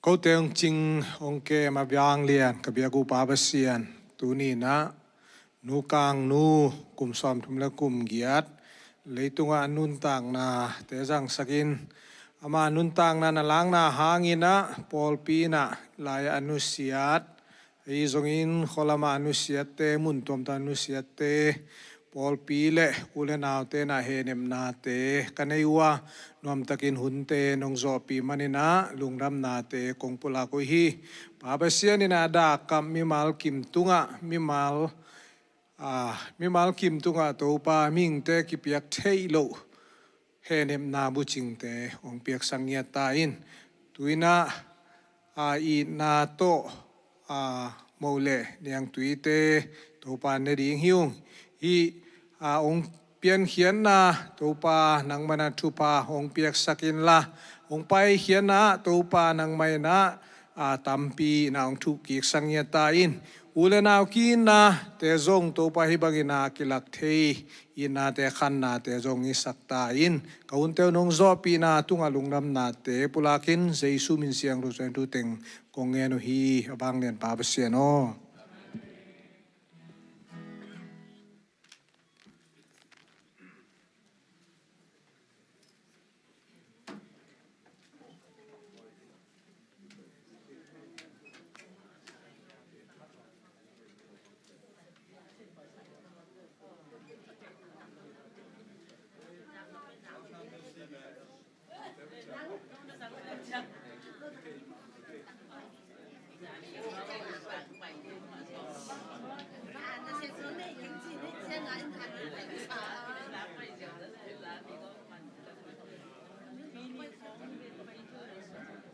Kote hong cing hong kem a vanglian ka biak uh Pa Pasian, tuni-in ah Nu Kang Nu kum sawmthum le kum giat leitungah a nuntakna te zangsakin, ama nuntakna na lakna hangin ah pawlpi in ah lai-ah a nusiat, ahi zongin khualamah a nusiatte, mun tuamtuam a nusiatte, pawlpi le u le naute in ah hehnepnate ka nei uh a, nuamtakin hunte nong zawhpih manin ah lungdamnate kong pulak uh hi. Pa Pasian in ah a dak kap mimal kim tungah, mimal, ah, mimal kim tungah Topa, mihingte kipiak theih loh hehnepna bucingte hong piaksak ngiat ta in. Tu-in ah, ah, itna tawh, ah, moh le niangtuite Topa ne ding hi ung. Hih, ah, hong piankhiatna Topa nangmah in ah thupha hong piaksak inla, hong paikhiatna Topa nangmah in ah, ah, tampi in ah hong thuhkiksak ngiat ta in. U le nau ki-itnate zong Topa hih bangin ah kilak thei itnate, khannate zong hong hisak ta in. Ka hunte uh nong zawhpihna tungah lungdamnate pulakin Jesu min siangtho suangin thu teng kong ngen uh hi, a vanglian Pa Pasian aw.